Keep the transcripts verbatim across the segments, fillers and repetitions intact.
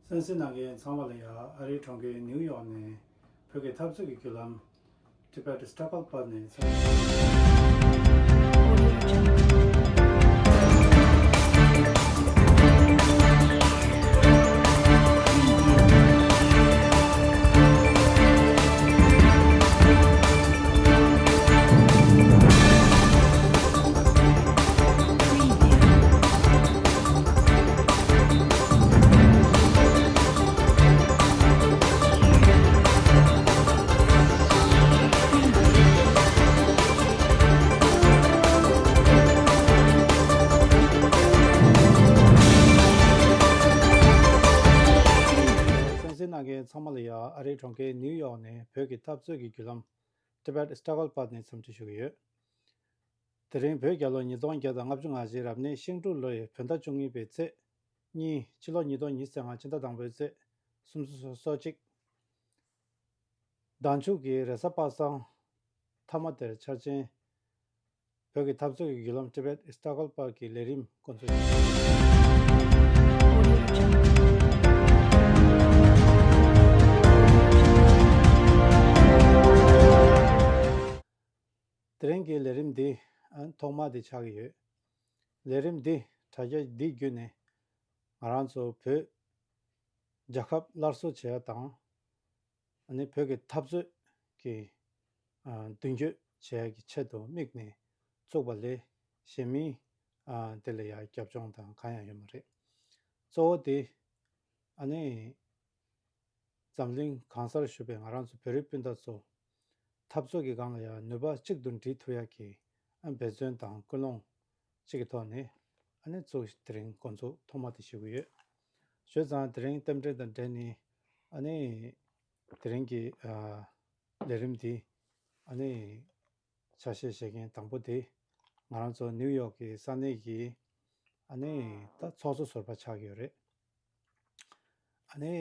གསན་གཟིགས་གནང་མཁན་ཚང་མ་ལ་ཡ། ཨ་རིའི་གྲོང་ཁྱེར་ནིའུ་ཡོག་ནས་བོད་ཀྱི་འཐབ་རྩོད་ཀྱི་བརྒྱུད་ལམ་ཊི་བེཊ་སི་ཊ་གལ་པར་ནས་འཚམས། གསན་གཟིགས་གནང་མཁན་ཚང་མ་ལ་ཡ། ཨ་རིའི་གྲོང་ཁྱེར་ནིའུ་ཡོག་ནས་བོད་ཀྱི་འཐབ་རྩོད་ཀྱི་བརྒྱུད་ལམ་ཊི་བེཊ་སི་ཊ་གལ་པར་ནས་འཚམས་འདྲི་ཞུ་གི་ཡོད། དེ་རིང་བོད་རྒྱལ་ལོ་ཉིས་སྟོང་བརྒྱ་དང་ལྔ་བཅུ་ང་བཞི་རབ་གནས་ཤིང་འབྲུག་ལོའི་བོད་ཟླ་བཅུ་གཉིས་པའི་ཚེས་གཉིས། ཕྱི་ལོ་ཉིས་སྟོང་ཉི་ཤུ་རྩ་ལྔ་ཕྱི་ཟླ་དང་པོའི་ཚེས་སུམ་ཅུ་སོ་གཅིག། ཟླ་མཇུག་གི་རེས་གཟའ་པ་སངས་མཐའ་མ་དེར་འཆར་ཅན་བོད་ཀྱི་འཐབ་རྩོད་ཀྱི་བརྒྱུད་ལམ་ཊི་བེཊ་སི་ཊ་གལ་པར་གྱི་ལས་རིམ་འགོ་འཛུགས་ཡིན། དེ་རིང་གི་ལས་རིམ་འདི་ཨ་ཐོག་མ་དེ་ཆགས་ཀྱི་ཡོད། ལས་རིམ་འདི་དྲ་རྒྱ་འདི་བརྒྱུད་ནས་ང་རང་ཚོ་བོད་རྒྱལ་ཁབ་སླར་གསོ་བྱེད་ཡ་དང་། ཨ་ནི་བོད་ཀྱི་འཐབ་རྩོད་ཀྱི་ཨ་མདུན་སྐྱོད་བྱེད་ཡ་གི་ཆེད་དུ་དམིགས་ནས་བཙུགས་པ་ལས་གཞན་མིན་ཨ་དེ་ལ་ཡ་རྒྱབ་ལྗོངས་དང་གང་ཡང་ཡོད་མ་རེད། གཙོ་བོ་དེ་ཨ་ནི་འཛམ་གླིང་གང་སར་བཞུགས་པའི་ང་རང་ཚོ་བོད་རིགས་སྤུན་ཟླ་ཚོ་འཐབ་རྩོད་ཀྱི་སྒང་ལ་ཡང་ནུས་པ་གཅིག་ཏུ་སྒྲིལ་ཐུབ་ཡག་གི་ཨ་འབད་བརྩོན་དང་ཀུན་སློང་གཅིག་གི་ཐོག་ནས་ཨ་ནི་ཚོགས་དེ་རིང་འགོ་འཛུགས་ཐོག་མ་དེ་ཞུ་གི་ཡོད། བྱས་ཙང་དེ་རིང་རྟེན་འབྲེལ་དང་འབྲེལ་ནས་ཨ་ནི་དེ་རིང་གི་ཨ་ལས་རིམ་འདི་ཨ་ནི་ཆ་ཤས་བཞེས་མཁན་དང་པོ་དེ་ང་རང་ཚོ་ནིའུ་ཡོག་གི་ས་གནས་ཀྱི་ཨ་ནི་ད་ཚོགས་གཙོ་ཟུར་པ་ཆགས་ཀྱི་ཡོད་རེད། ཨ་ནི་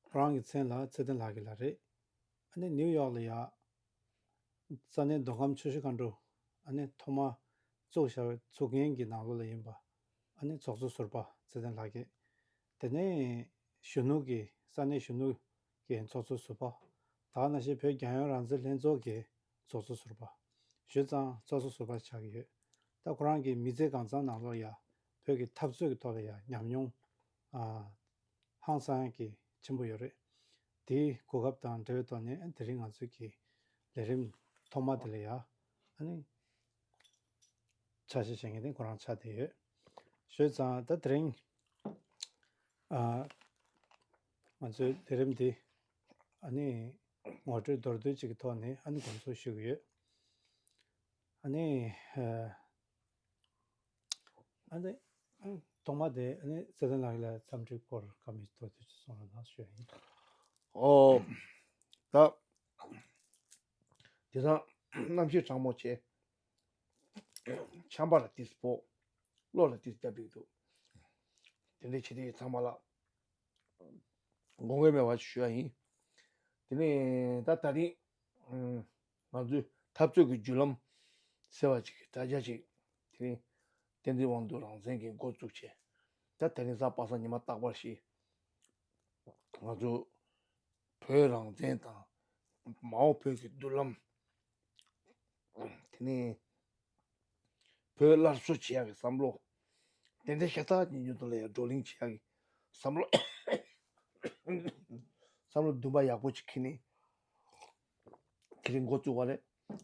ཁོ་རང་གི་མཚན་ལ་ཚེ་བརྟན་ལགས་ཀྱི་ལགས་རེད། ཨ་ནི་ནིའུ་ཡོག་ལ་ཡ་ས་གནས་མདོ་ཁམས་ཆུ་བཞི་སྒང་དྲུག་ཨ་ནི་ཐོག་མ་བཙུགས་བཞག་བཙུགས་མཁན་གྱི་ནང་ལོགས་ལ་ཡིན་པ། ཨ་ནི་ཚོགས་གཙོ་ཟུར་པ་ཚེ་བརྟན་ལགས་ཀྱིས། དེ་ནས་གཞོན་ནུ་གི་ས་གནས་གཞོན་ནུ་གི་ཚོགས་གཙོ་ཟུར་པ། ད་ག་ནང་བཞིན་བོད་རྒྱལ་ཡོངས་རང་བཙན་ལྷན་ཚོགས་ཀྱི་ཚོགས་གཙོ་ཟུར་པ། བྱས་ཙང་ཚོགས་གཙོ་ཟུར་པ་ཆགས་ཀྱི་ཡོད། ད་ཁོ་རང་གི་མི་ཚེ་གང་ཚང་ནང་ལོགས་ཡ་བོད་ཀྱི་འཐབ་རྩོད་ཀྱི་ཐོག་ལ་ཡ་ཉམས་མྱོང་ཨ་ཧང་སང་ཡག་གི་ཆེན་པོ་ཡོད་རེད། དེའི་གོ་སྐབས་དང་འབྲེལ་བའི་ཐོག་ནས་དེ་རིང་ང་ཚོའི་གི་ལས་རིམ་ཐོག་མ་དེ་ལ་ཡ་ཨ་ནི་ཆ་ཤས་བཞེས་མཁན་དེ་ཁོ་རང་ཆགས་བསྡད་ཡོད། བྱས་ཙང་ད་དེ་རིང་ཨ་ང་ཚོའི་ལས་རིམ་འདི་ཨ་ནི་ངོ་སྤྲོད་མདོར་བསྡུས་ཅིག་གི་ཐོག་ནས་ཨ་ནི་འགོ་འཛུགས་ཞུ་གི་ཡོད། ཨ་ནི་ཨ་ཨ་ནི་ཐོག་མ་དེ་ཨ་ནི་ཚེ་བརྟན་ལགས་ལ་འཚམས་འདྲིའི་སྐོར་བཀའ་མོལ་མདོར་བསྡུས་ཅིག་གསུང་རོགས་གནང་ཞུ་ཡ་ཡིན། ཨོ། ད་དེང་སང་གནམ་གཤིས་གྲང་མོ་ཆེ། ཆམ་པ་ལ་ཏིས་ཕོག། གློ་ལ་ཏིས་རྒྱབ་པའི་འདུག་དེ་འདྲའི་བྱེད་དུས་ཚང་མ་ལ་དགོངས་འགལ་མེད་པ་ཞུ་ཡ་ཡིན། དེ་ནས་ད་ད་རིང་ང་ཚོའི་འཐབ་རྩོད་ཀྱི་བརྒྱུད་ལམ་ཟེར་བ་ཅིག་གི་དྲ་རྒྱ་ཅིག་དེ་རིང་བསྟན་འཛིན་དབང་འདུས་རང་བཙན་གྱིས་འགོ་བཙུགས་བྱས། ད་དེ་རིང་གཟའ་པ་སངས་ཉི་མ་རྟག་པར་བཞི། ང་ཚོ་བོད་རང་བཙན་དང་མ་འོངས་བོད་ཀྱི་མདུན་ལམ། དེ་ནས་བོད་སླར་གསོ་བྱེད་ཡག་གི་བསམ་བློ། དེ་འདྲ་ཤ་སྟག་ཉིན་རྒྱུན་དུ་ལ་ཡང་བགྲོ་གླེང་བྱེད་ཡག་གི་བསམ་བློ། བསམ་བློ་འདུན་པ་ཡག་པོ་ཅིག་འཁྱེར་ནས་དེ་རིང་འགོ་བཙུགས་པ་རེད།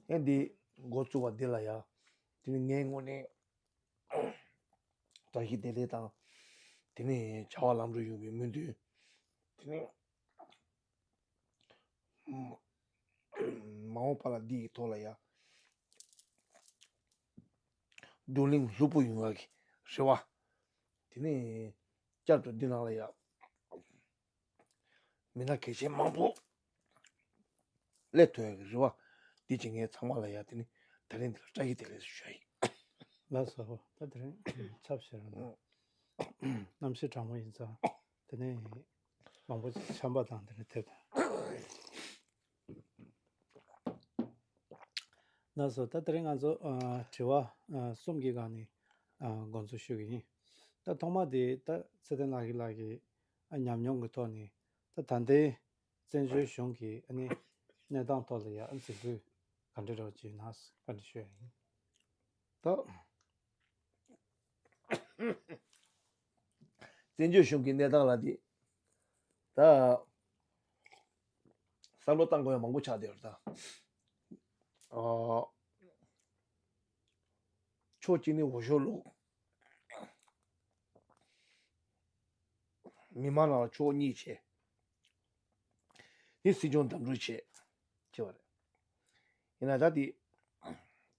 ཡང་འདི་འགོ་བཙུགས་པ་འདི་ལ་ཡང་དེ་ནི་ངའི་ངོས་ནས་བཀྲ་ཤིས་བདེ་ལེགས་དང་། དེ་ནས་བྱ་བ་ལམ་འགྲོ་ཡོང་བའི་སྨོན་འདུན། དེ་ནས་མ་འོངས་པ་ལ་འདི་ཡི་ཐོག་ལ་ཡ་བགྲོ་གླེང་ལྷུག་པོ་ཡོང་བ་གི་རེ་བ། དེ་ནས་བསྐྱར་དུ་འདི་ནང་ལ་ཡ་མི་སྣ་གལ་ཆེན་མང་པོ་སླེབས་ཐུབ་ཡ་གི་རེ་བ། འདི་བྱེད་མཁན་ཚང་མ་ལ་ཡ་དེ་ནི་ད་རིང་འདི་ལ་བཀྲ་ཤིས་བདེ་ལེགས་ཞུ་ཡ་ཡིན། ལགས་སོ། ད་དེ་རིང་ཆབ་བཞག་རང་དང་། གནམ་གཤིས་གྲང་མོ་ཡིན་ཙང་དེ་ནས་མང་པོ་ཆམ་པ་དང་དེ་འདྲ་ཐེབས་དང་། ལགས་སོ། ད་དེ་རིང་ང་ཚོ་ཨ་དྲི་བ་ཨ་གསུམ་གྱི་སྒང་ནས་ཨ་འགོ་འཛུགས་ཞུ་གི་ཡིན། ད་ཐོག་མ་དེ་ད་ཚེ་བརྟན་ལགས་ཀྱི་ལགས་ཀྱི་ ཨ་ཉམས་མྱོང་གི་ཐོག་ནས་ད་ད་ལྟའི་བཙན་བྱོལ་གཞུང་གི་ཨ་ནི་གནས་སྟངས་ཐོག་ལ་ཡང་ཨ་འཛིན་སྐྱོང་ག་འདྲ་རོགས་བྱས་ན་བཀའ་འདྲི་ཞུ་ཡ་ཡིན། ད་བཙན་བྱོལ་གཞུང་གི་གནས་སྟངས་ལ་དེ་ད་བསམ་བློ་བཏང་དགོས་ཡ་མང་པོ་ཆགས་བསྡད་ཡོད་རེད་ད། ཨ་ཕྱོགས་གཅིག་ནས་འོས་ཤོག་བླུགས། མི་མང་ནང་ལ་ཕྱོགས་གཉིས་བྱས། དེ་སྲིད་སྐྱོང་བདམས་སྒྲུག་བྱས། བྱས་པ་རེད། ཡིན་ན་ད་དེ་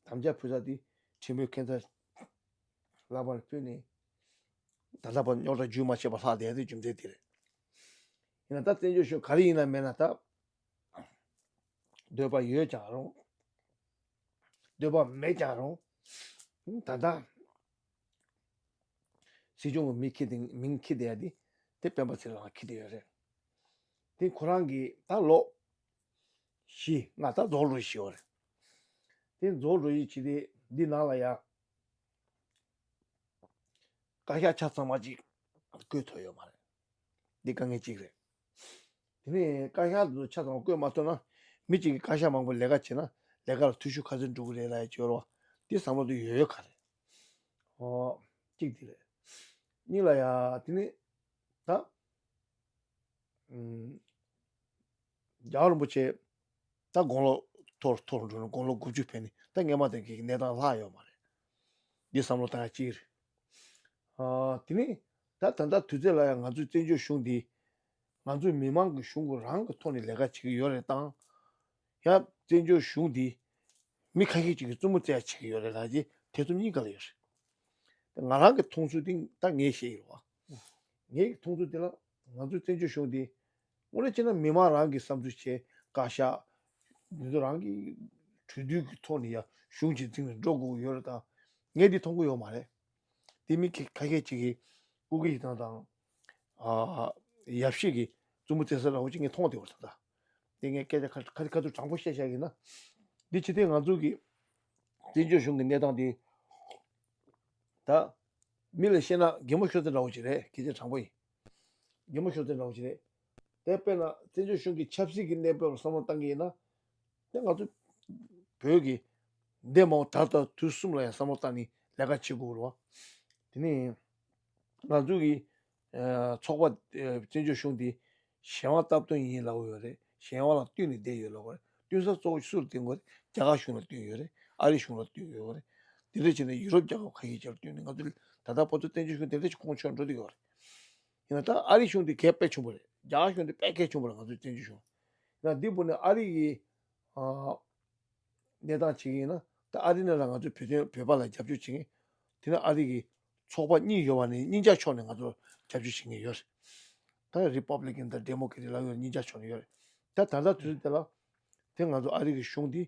དམ་བཅའ་ཕུལ་ས་དེ་ཁྲིམས་དཔོན་ཁེ་མཚར་ལག་པར་ཕུལ་ནས་ད་ལྟ་བར་རྙོག་དྲ་བརྒྱུད་མ་ཆད་པ་ལྷག་བསྡད་དེ་རྒྱུ་མཚན་དེ་རེད། ཡིན་ན་ད་བཙན་བྱོལ་གཞུང་ག་རེ་ཡིན་ན་མེད་ན་ད་འདོད་པ་ཡོད་ཀྱང་རུང་། འདོད་པ་མེད་ཀྱང་རུང་། ད་ལྟ་སྲིད་སྐྱོང་གི་མིང་འཁྱེར་ཏེ་མིང་འཁྱེར་བསྡད་ཡ་དེ་དེ་སྤེན་པ་ཚེ་རིང་ལགས་འཁྱེར་བསྡད་ཡོད་རེད། དེ་ཁོ་རང་གིས་ད་ལོ་བཞི་ལྔ་ད་རྫོགས་འགྲོ་བཞིན་ཡོད་རེད། དེ་རྫོགས་འགྲོ་ཡི་ཆེད་དེ་འདི་ནང་ལ་ཡ་བཀའ་ཤག་ཆ་ཚང་མ་ཅིག་བསྐོས་ཐུབ་ཡོད་མ་རེད། འདི་དཀའ་ངལ་གཅིག་རེད། དེ་ནས་བཀའ་ཤག་དེ་ཚོ་ཆ་ཚང་བསྐོས་མ་ཐུབ་ན་མི་གཅིག་གིས་བཀའ་ཤག་མང་པོ་ལས་ཀ་བྱེད་ན་ལས་ཀ་ལ་འཐུས་ཤོར་ག་ཚོད་འགྲོ་གི་རེད་ལབ་ཡ་ཅིག་ཡོད་རེད་བ། དེ་བསམ་བློ་དེ་ཡོད་ཡོད་ག་རེད། ཨོ། གཅིག་དེ་རེད། གཉིས་ལ་ཡ་དེ་ནས་ད། ཨུམ། རྒྱལ་བ་རིན་པོ་ཆེ་ད་དགུང་ལོ་མཐོ་རུ་མཐོ་རུ་འགྲོ་ནས་དགུང་ལོ་དགུ་བཅུ་ཕེབས་ནས་ད་སྔས་མ་དེ་གི་གནས་སྟངས་ལྷག་ཡོད་མ་རེད། འདི་བསམ་བློ་བཏང་ཡ་གཅིག་རེད། ཨ། དེ་ནས་ད་ད་ལྟ་དུས་ཚོད་ལ་ཡང་ང་ཚོའི་བཙན་བྱོལ་གཞུང་འདི་ང་ཚོའི་མི་མང་གི་གཞུང་གི་རང་གི་ཐོག་ནས་ལས་ཀ་བྱེད་ཀྱི་ཡོད་རེད་དང་། ཡང་བཙན་བྱོལ་གཞུང་འདི་མི་ཁ་ཤས་ཅིག་གིས་རྩུབ་མོ་རྩེ་ཡ་བྱེད་ཀྱི་ཡོད་རེད་ལབ་ཀྱི་ཐེ་ཚོམ་གཉིས་ཀ་ལ་ཡོད་རེད། ང་རང་གི་མཐོང་ཚུལ་དེ་ད་ངས་བཤད་ཡོད་རེད་བ། ངའི་མཐོང་ཚུལ་དེ་ལ་ང་ཚོའི་བཙན་བྱོལ་གཞུང་འདི་དངོས་གནས་བྱས་ན་མི་མང་རང་གི་བསམ་ཚུལ་བྱས་བཀའ་ཤག་འདི་ཚོ་རང་གི་གྲོས་བསྡུར་གྱི་ཐོག་ནས་ཡ་གཞུང་གཅིག་འཛིན་ནས་འགྲོ་དགོས་ཀྱི་ཡོད་རེད་ད། ངས་འདི་མཐོང་གི་ཡོད་མ་རེད། དེ་མི་ཁ་ཁ་ཤས་ཅིག་གིས་སྐུ་སྒེར་ཞིག་དང་དང་། ཨ། ཡབ་གཞིས་ཀྱི་རྩུབ་མོ་རྩེ་ས་འདྲ་བོ་ཅིག་ངས་མཐོང་བསྡད་ཡོད་རེད་ད། དེ་ངས་སྐད་ཆ་ཁ་ཁ་ཁ་ཐུག་དྲང་པོ་བཤད་བཤད་ཡིན་ན། འདི་ཕྱི་དེ་ང་ཚོ་གི་བཙན་བྱོལ་གཞུང་གི་གནས་སྟངས་དེ། ད། མི་ལ་བཤད་ན་གད་མོ་ཤོར་ཚད་འདྲ་བོ་ཅིག་རེད། སྐད་ཆ་དྲང་པོ་ཡིན། གད་མོ་ཤོར་ཚད་འདྲ་བོ་ཅིག་རེད། དེ་དཔེར་ན་བཙན་བྱོལ་གཞུང་གི་ཆབ་སྲིད་ཀྱི་གནས་བབ་ལ་བསམ་བློ་བཏང་གི་ཡིན་ན། དེ་ང་ཚོ་བོད་ཀྱི་འདས་མ་འོངས་ད་ལྟ་དུས་གསུམ་ལ་ཡང་བསམ་བློ་བཏང་ནས་ལས་ཀ་བྱེད་དགོས་རེད་བ། དེ་ནས་ང་ཚོ་གི་ཨ་ཚོགས་པ་ཨ་བཙན་བྱོལ་གཞུང་འདི་གཞན་དབང་སྟབས་བསྟུན་ཡིན་ལབ་ཡོད་རེད། གཞན་དབང་ལ་བསྟུན་ནས་བསྡད་ཡོད་ལབ་ཡོད་རེད། བསྟུན་ས་གཙོ་བོ་སུ་ལ་བསྟུན་དགོས་རེད། རྒྱ་གར་གཞུང་ལ་བསྟུན་ཡོད་རེད། ཨ་རི་གཞུང་ལ་བསྟུན་ཡོད་རེད། དེ་འདྲ་བྱས་ནས་ཡུ་རོབ་རྒྱལ་ཁབ་ཁ་ཤས་ཀྱང་བསྟུན་ནས་ང་ཚོ་ད་ལྟ་བར་དུ་བཙན་བྱོལ་གཞུང་དེ་འདྲ་ཞིག་ཁོང་ཆོད་འགྲོ་བསྡད་ཡོད་རེད། ཡིན་ན་ད་ཨ་རི་གཞུང་དེ་གལ་དཔེ་ཆེན་པོ་རེད། རྒྱ་གར་གཞུང་དེ་དཔེ་གལ་ཆེན་པོ་རེད། ང་ཚོའི་བཙན་བྱོལ་གཞུང་ཡིན་ན་འདི་བར་ནས་ཨ་རི་གི་ཨ་གནས་སྟངས་བྱེད་ཀྱི་ཡིན་ན་ད་ཨ་རི་ནང་ལ་ང་ཚོའི་བོད་དོན་བོད་པ་ལ་རྒྱབ་སྐྱོར་བྱེད་མཁན་དེ་ནི་ཨ་རི་གི་ཚོགས་པ་གཉིས་ཡོད་པ་ནས་གཉིས་ཆ་ཕྱོགས་ནས་ང་ཚོར་རྒྱབ་སྐྱོར་བྱེད་མཁན་ཡོད་རེད། ད་རི་པབ་ལི་ཀན་དང་ཌེ་མོ་ཀེ་རེ་ལ་ཡོད་གཉིས་ཆ་ཕྱོགས་ནས་ཡོད་རེད། ད་ད་ལྟ་དུས་ཚོད་དེ་ལ་དེ་ང་ཚོ་ཨ་རི་གི་གཞུང་འདི་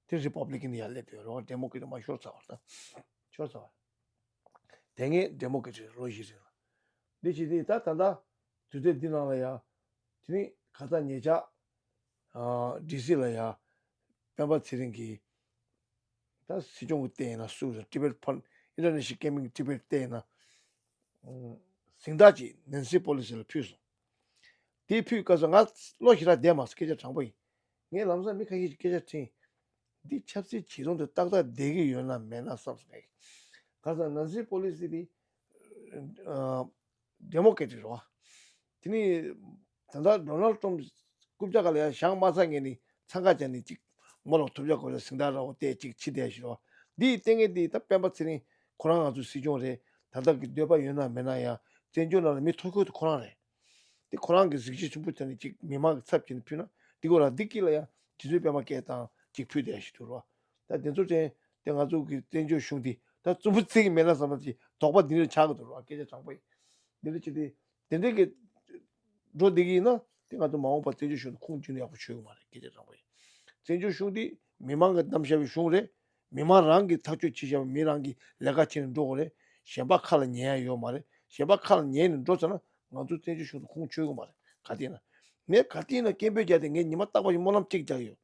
དེ་རི་པབ་ལི་ཀན་ཡར་སླེབས་ཡོད་རེད་བ། ཌེ་མོ་ཀེ་རེ་མར་ཤོར་ཚར་བ་རེད། ད་ཤོར་ཚར་བ་རེད། དེ་སྔའི་ཌེ་མོ་ཀེ་རེ་ལོ་བཞི་རིང་ལ། འདི་བྱས་ཏེ་ད་ད་ལྟ་དུས་ཚོད་འདི་ནང་ལ་ཡ། དེ་ནི་ཁ་སང་ཉེ་ཆར། ཨ། ཌི་སི་ལ་ཡ། སྤེན་པ་ཚེ་རིང་གིས། ད་སྲིད་སྐྱོང་གི་སྟེང་ཡིན་ན་སུ་རེད། Tibet Fund International Campaign Tibet སྟེང་ཡིན་ན། ཨ། གཟེངས་རྟགས་ཅིག་ནན་སི་པོ་ལི་སི་ལ་ཕུལ་སོང་། དེ་ཕུལ་སྐབས་སུ་ང་བློ་ཞེ་དྲག་བདེ་མ་སོང་། སྐད་ཆ་དྲང་པོ་ཡིན། ངས་ལམ་སང་མི་ཁ་ཤས་ཀྱིས་སྐད་ཆ་དྲིས། འདི་ཆབ་སྲིད་བྱེད་སྟངས་དེ་ཏག་ཏག་བསྡད་ཀྱི་ཡོད་ན་མེད་ན་བསམ་སོང་ངས། ག་ས་ནན་སི་པོ་ལི་སི་དེ་ཨ་ཌེ་མོ་ཀེ་རེ་ཊི་རེད་བ། དེ་ནི་ད་ལྟ་ཌོ་ནལ་ཊམ་རྐུབ་བཀྱག་སྒང་ལ་ཡང་བཞེངས་མ་ཚར་སྔོན་ནས་འཚང་ཁ་བྱས་ནས་ཅིག་མོ་ལ་ཐུག་ཅག་གོ་ལ་གཟེངས་རྟགས་ར་བ་བལྟས་ཅིག་ཕྱི་བསྡད་ཤི་རེད་བ། འདིའི་ལྟས་ངན་འདི་ད་སྤེན་པ་ཚེ་རིང་ཁོ་རང་ང་ཚོའི་སྲིད་སྐྱོང་རེད། ད་ལྟ་གི་འདོད་པ་ཡོད་ན་མེད་ན་ཡང་བཙན་བྱོལ་ནང་ལ་མི་མཐོ་ཤོས་དེ་ཁོ་རང་རེད། དེ་ཁོ་རང་གི་གཟི་བརྗིད་ཆེན་པོ་དེ་ནི་ཅིག་མི་མང་གི་ཚབ་བྱས་ནས་ཕུལ་ན་འདི་གོ་ལ་འདི་སྐད་ལ་ཡང་རྗེ་བཙུན་པད་མ་སྐད་དང་ཅིག་ཕུལ་བསྡད་ཤི་འདུག་རོ། ད་དེ་ཚོ་ཅན་དེ་ང་ཚོ་གི་བཙན་བྱོལ་གཞུང་འདི་ད་རྩུབ་པོ་བརྩི་གི་མེད་ན་བསམ་ན་ཅིག་དོགས་པ་འདི་འདྲ་ཆགས་གི་འདུག་རོ། སྐད་ཆ་དྲང་པོ་ཡིན། འདི་འདྲ་ཅིག་དེ་དེ་འདྲ་གི་འགྲོ་བསྡད་ཀྱི་ཡིན་ན་དེ་ང་ཚོ་མ་འོངས་པ་བཙན་བྱོལ་གཞུང་དུ་ཁུངས་འཁྱོལ་ཡག་པོ་ཆོད་གི་མ་རེད། སྐད་ཆ་དྲང་པོ་ཡིན། བཙན་བྱོལ་གཞུང་འདི་མི་མང་གི་བདམས་བཞག་པའི་གཞུང་རེད། མི་མང་རང་གིས་ཐག་གཅོད་བྱས་བཞག་པ། མི་རང་གིས་ལས་ཀ་བྱས་ནས་འགྲོ་དགོས་རེད། གཞན་པ་ཁ་ལ་ཉན་ཡ་ཡོད་མ་རེད། གཞན་པ་ཁ་ལ་ཉན་ནས་འགྲོ་ཚར་ན་ང་ཚོ་བཙན་བྱོལ་གཞུང་དུ་ཁུངས་འཁྱོལ་གི་མ་རེད། ག་དུས་ན་ངས་ག་དུས་ན་སྐད་འབོད་རྒྱག་དེ་ངས་ཉི་མ་རྟག་པར་སྨོན་ལམ་གཅིག་རྒྱག་ཡོད།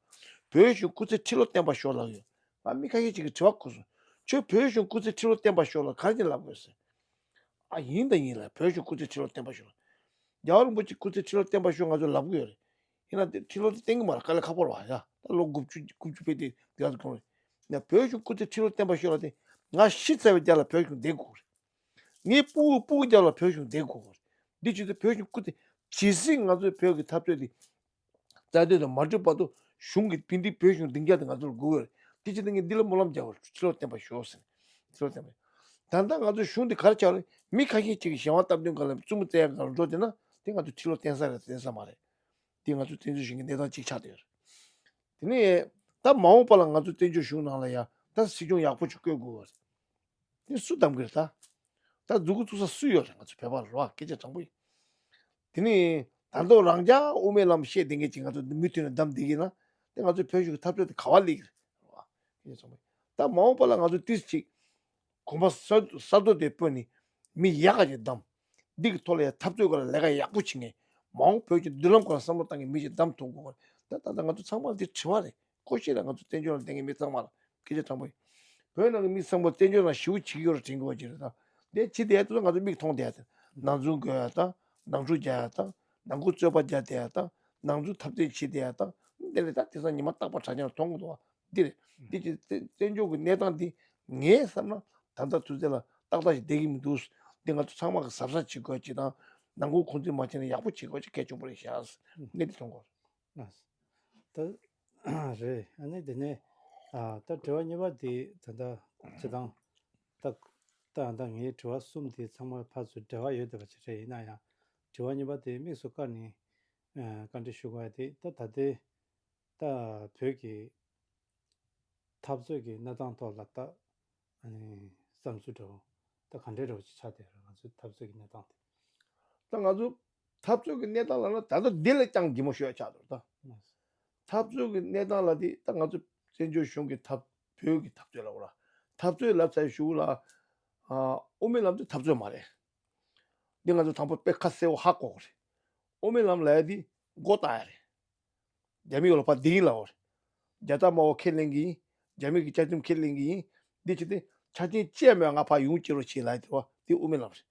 བོད་གཞུང་སྐུ་ཚེ་ཁྲི་ལོ་བརྟན་པར་ཤོག་ལབ་ཡོད། ང་མི་ཁ་ཤས་ཅིག་གིས་དྲི་བ་བཀོད་སོང་། ཁྱོད་བོད་གཞུང་སྐུ་ཚེ་ཁྲི་ལོ་བརྟན་པར་ཤོག་ལ་ག་རེ་ལབ་དགོས་ཟེར། ཨ་ཡིན་ད་ཡིན་ལ་བོད་གཞུང་སྐུ་ཚེ་ཁྲི་ལོ་བརྟན་པར་ཤོག་ལ། རྒྱལ་བ་རིན་པོ་ཆེ་སྐུ་ཚེ་ཁྲི་ལོར་བརྟན་པར་ཤོག་ང་ཚོས་ལབ་གི་ཡོད་རེད། ཡིན་ན་དེ་ཁྲི་ལོ་དེ་བརྟན་གི་མ་རེད། དཀའ་ལས་ཁག་པོ་རེད་བ་ཡ། ད་ལོ་དགུ་བཅུ་དགུ་བཅུ་ཕེབས་དུས་དེ་ག་ཚོད་གོང་རེད། ཡ་བོད་གཞུང་སྐུ་ཚེ་ཁྲི་ལོར་བརྟན་པར་ཤོག་ལབ་དེ། ང་ཤི་ཚར་བའི་རྒྱབ་ལ་བོད་གཞུང་བསྡད་དགོས་རེད། ངའི་སྤུ་གུ་སྤུ་གུ་རྒྱབ་ལ་བོད་གཞུང་བསྡད་དགོས་རེད། འདི་བྱེད་དུས་བོད་གཞུང་སྐུ་ཚེ་ཇི་སྲིད་ང་ཚོའི་བོད་ཀྱི་འཐབ་རྩོད་དེ་རྩ་དོན་དང་མ་འགྲིག་བར་དུ་གཞུང་གི་སྤུན་ཟླའི་བོད་གཞུང་སྡིངས་ཆ་དེ་ང་ཚོར་དགོས་ཡོད་རེད། དེ་བྱེད་དུས་ངས་འདི་ལ་སྨོན་ལམ་རྒྱག་དགོས་རེད། ཁྲི་ལོར་བརྟན་པར་ཤོག་ཟེར། ཁྲི་ལོར་བརྟན་པར། ད་ལྟ་ང་ཚོའི་གཞུང་འདི་ག་རེ་ཆགས་རེད། མི་ཁ་ཤས་ཅིག་གིས་གཞན་དབང་སྟབས་བསྟུན་སྒང་ལ་བཙུན་མོ་བཙལ་ཡག་སྒང་ལ་འགྲོ་བསྡད་ན་དེ་ང་ཚོ་ཁྲི་ལོར་བརྟན་ས་རེད་བརྟན་ས་མ་རེད། དེ་ང་ཚོའི་བཙན་བྱོལ་གཞུང་གི་གནས་སྟངས་གཅིག་ཆགས་བསྡད་ཡོད་རེད། དེ་ནས་ད་མ་འོངས་པ་ལ་ང་ཚོའི་བཙན་བྱོལ་གཞུང་ནང་ལ་ཡང་ད་སྲིད་སྐྱོང་ཡག་པོ་ཅིག་བསྐོ་དགོས་པ་རེད། དེ་སུ་བདམས་ཀྱི་རེད་ད། ད་མཛུབ་གུ་བཙུགས་ས་སུ་ཡོད་རེད། ང་ཚོ་བོད་པ་རེད་བ། སྐད་ཆ་དྲང་པོ་ཡིན། དེ་ནས་ད་དུང་རང་ཅག་དབུ་མའི་ལམ་བཤད་བསྡད་མཁན་ཅིག་ང་ཚོ་མུ་མཐུད་ནས་བདམས་བསྡད་ཀྱི་ན་དེ་ང་ཚོའི་བོད་གཞུང་གི་འཐབ་རྩོད་དེ་ག་པར་སླེབས་ཀྱི་རེད་བ། སྐད་ཆ་དྲང་པོ་ཡིན། ད་མ་འོངས་པ་ལ་ང་ཚོ་ཏིས་ཅིག་གོམ་པ་གསར་གསར་གཏོད་དེ་སྤོས་ནས་མི་ཡག་ག་ཅིག་བདམས། འདི་གི་ཐོག་ལ་ཡང་འཐབ་རྩོད་སྐོར་ལ་ལས་ཀ་ཡག་པོ་བྱེད་མཁན། མ་འོངས་བོད་ཀྱི་མདུན་ལམ་སྐོར་ལ་བསམ་བློ་བཏང་མཁན་མི་ཞིག་བདམས་ཐུབ་དགོས། ད་ད་ལྟ་ང་ཚོ་ཚང་མ་འདི་དྲི་བ་རེད། ཀོ་ཤེས་ལ་ང་ཚོ་བཙན་བྱོལ་ལ་བསྡད་མཁན་མི་ཚང་མ་ལ་སྐད་ཆ་དྲང་པོ་ཡིན། བོད་ནང་གི་མི་ཚང་མ་བཙན་བྱོལ་ནང་ཞེ་པོ་བྱེད་ཀྱི་ཡོད་རེད་དྲན་གྱི་ཡོད་ཀྱི་རེད་ད། དེ་བྱེད་བསྡད་ཡ་དེ་ཚོ་ང་ཚོ་མིག་མཐོང་བསྡད་ཡ་དེ། ནང་འཛུལ་དགོས་ཡ་དང་། ནང་འཁྲུག་རྒྱག་ཡ་དང་། ནང་ཁུལ་རྩོད་པ་རྒྱག་བསྡད་ཡ་དང་། ནང་འཛུལ་འཐབ་རྩོད་བྱེད་བསྡད་ཡ་དང་། དེ་ལས་ད་དེང་སང་ཉི་མ་རྟག་པར་དྲ་རྒྱ་ལ་མཐོང་གི་འདུག་བ། འདི་རེད། འདི་ཀྱི་བཙན་བཙན་བྱོལ་གྱི་གནས་སྟངས་འདི་ངས་བསམ་ན་ད་ལྟ་དུས་ཚོད་ལ་ཏག་ཏག་ཞིག་བསྡད་ཀྱི་མི་འདུག་འདི་ང་ཚོ་ཚང་མ་གི་གཟབ་གཟབ་བྱེད་དགོས་ཀྱི་དང་། ནང་ཁུལ་ཁུངས་འཛིན་མ་བྱས་ན་ཡག་པོ་བྱེད་དགོས་ཀྱི་གལ་ཆེན་པོ་རེད་ཤག་ངས་འདི་མཐོང་གི་ཡོད། ད་རེད། ཨ་ནི་དེ་ནས་ཨ་ད་དྲི་བ་གཉིས་པ་དེ་ད་ལྟ་སྤྱི་བཏང་ད་ད་ད་ངའི་དྲི་བ་གསུམ་དེ་ཚང་མ་ཕར་ཚུར་འབྲེལ་བ་ཡོད་བསྡད་པ་ཅིག་རེད། ཡིན་ན་ཡང་དྲི་བ་གཉིས་པ་དེ་དམིགས་སུ་བཀར་ནས་ཨ་བཀའ་འདྲི་ཞུ་དགོས་ཡ་དེ་ད་ད་ལྟའི་ད་བོད་ཀྱི་འཐབ་རྩོད་ཀྱི་གནས་སྟངས་ཐོག་ལ་ད་ཨ་ནི་བསམ་ཚུལ་འདྲ་བོ་ད་ག་འདྲའི་འདྲ་བོ་ཅིག་ཆགས་བསྡད་རེད། ང་ཚོའི་འཐབ་རྩོད་ཀྱི་གནས་སྟངས་དེ། ད་ང་ཚོ་འཐབ་རྩོད་ཀྱི་གནས་སྟངས་ལ་ན་ད་ལྟ་འདི་ལས་ཀྱང་ལྗིད་མོ་ཤོས་ཆགས་འདུག་ད། འཐབ་རྩོད་ཀྱི་གནས་སྟངས་ལ་དེ་ད་ང་ཚོ་བཙན་བྱོལ་གཞུང་གི་འཐབ་བོད་ཀྱི་འཐབ་རྩོད་ལ་འོ་ར། འཐབ་རྩོད་ལབ་ཚར་གཞུག་ལ་ཨ་དབུ་མའི་ལམ་དེ་འཐབ་རྩོད་མ་རེད། འདི་ང་ཚོ་དང་པོ་དཔེ་ཁ་གསལ་བོ་ཧ་གོ་དགོས་རེད། དབུ་མའི་ལམ་ལབ་ཡ་དེ་མགོ་བཏགས་ཡ་རེད། རྒྱ་མི་ཡོད་ལ་ཕར་བསྡད་ཀྱིན་ལབ་པ་རེད། རྒྱ་སྟག་དམར་པོ་ཁས་ལེན་གྱི་ཡིན། རྒྱ་མི་གི་བཅའ་ཁྲིམས་ཁས་ལེན་གྱི་ཡིན། འདི་བྱས་ཏེ་ཆ་རྐྱེན་ཅི་ཡང་མེད་པར་ང་ཕར་ཡོང་ཅི་རོགས་བྱེད་ལབ་ཡ་དེ་བ་དེ་དབུ་མའི་ལམ་རེད།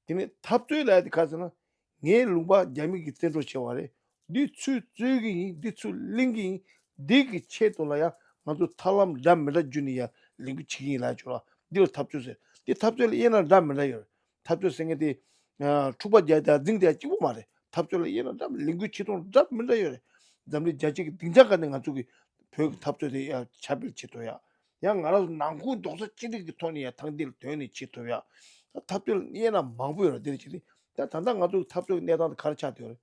དེ་ནས་འཐབ་རྩོད་ལབ་ཡ་དེ་ག་ཟེར་ན། ངའི་ལུང་པ་རྒྱ་མི་གིས་བཙན་འཕྲོག་བྱས་པ་རེད། འདི་ཚུར་རྩོད་ཀྱི་ཡིན། འདི་ཚུར་ལེན་གྱི་ཡིན། འདི་གི་ཆེད་དུ་ལ་ཡང་ང་ཚོ་ཐབས་ལམ་འདྲ་མི་འདྲ་བརྒྱུད་ནས་ཡང་ལས་འགུལ་བྱེད་ཀྱི་ཡིན་ལབ་ཆོག་ལ། འདི་ལ་འཐབ་རྩོད་ཟེར། འདི་འཐབ་རྩོད་ལ་དབྱེ་ན་འདྲ་མི་འདྲ་ཡོད་རེད། འཐབ་རྩོད་ཟེར་མཁན་དེ། ཨ་འཁྲུག་པ་རྒྱག་དང་འཛིང་དང་གཅིག་པོ་མ་རེད། འཐབ་རྩོད་ལ་དབྱེ་ན་འདྲ་མི་ལས་འགུལ་བྱེད་སྟངས་འདྲ་མི་འདྲ་ཡོད་རེད། འཛམ་གླིང་རྒྱལ་སྤྱི་གི་སྡིངས་ཆ་སྒང་ནས་ང་ཚོ་གི་བོད་ཀྱི་འཐབ་རྩོད་དེ་ཡང་ཁྱབ་སྤེལ་བྱེད་ཐུབ་ཡ། ཡང་ང་རང་ཚོ་ནང་ཁུལ་རྡོག་རྩ་གཅིག་སྒྲིལ་གྱི་ཐོག་ནས་ཡང་ཐང་འདི་ལ་དོན་ནས་བྱེད་ཐུབ་ཡ། འཐབ་རྩོད་ལ་དབྱེ་ན་མང་པོ་ཡོད་རེད། དེ་ལ་བྱེད་དུས་ད་ད་ལྟ་ང་ཚོ་གི་འཐབ་རྩོད་ཀྱི་གནས་སྟངས་དེ་ག་རེ་ཆགས་བསྡད་ཡོད་རེད།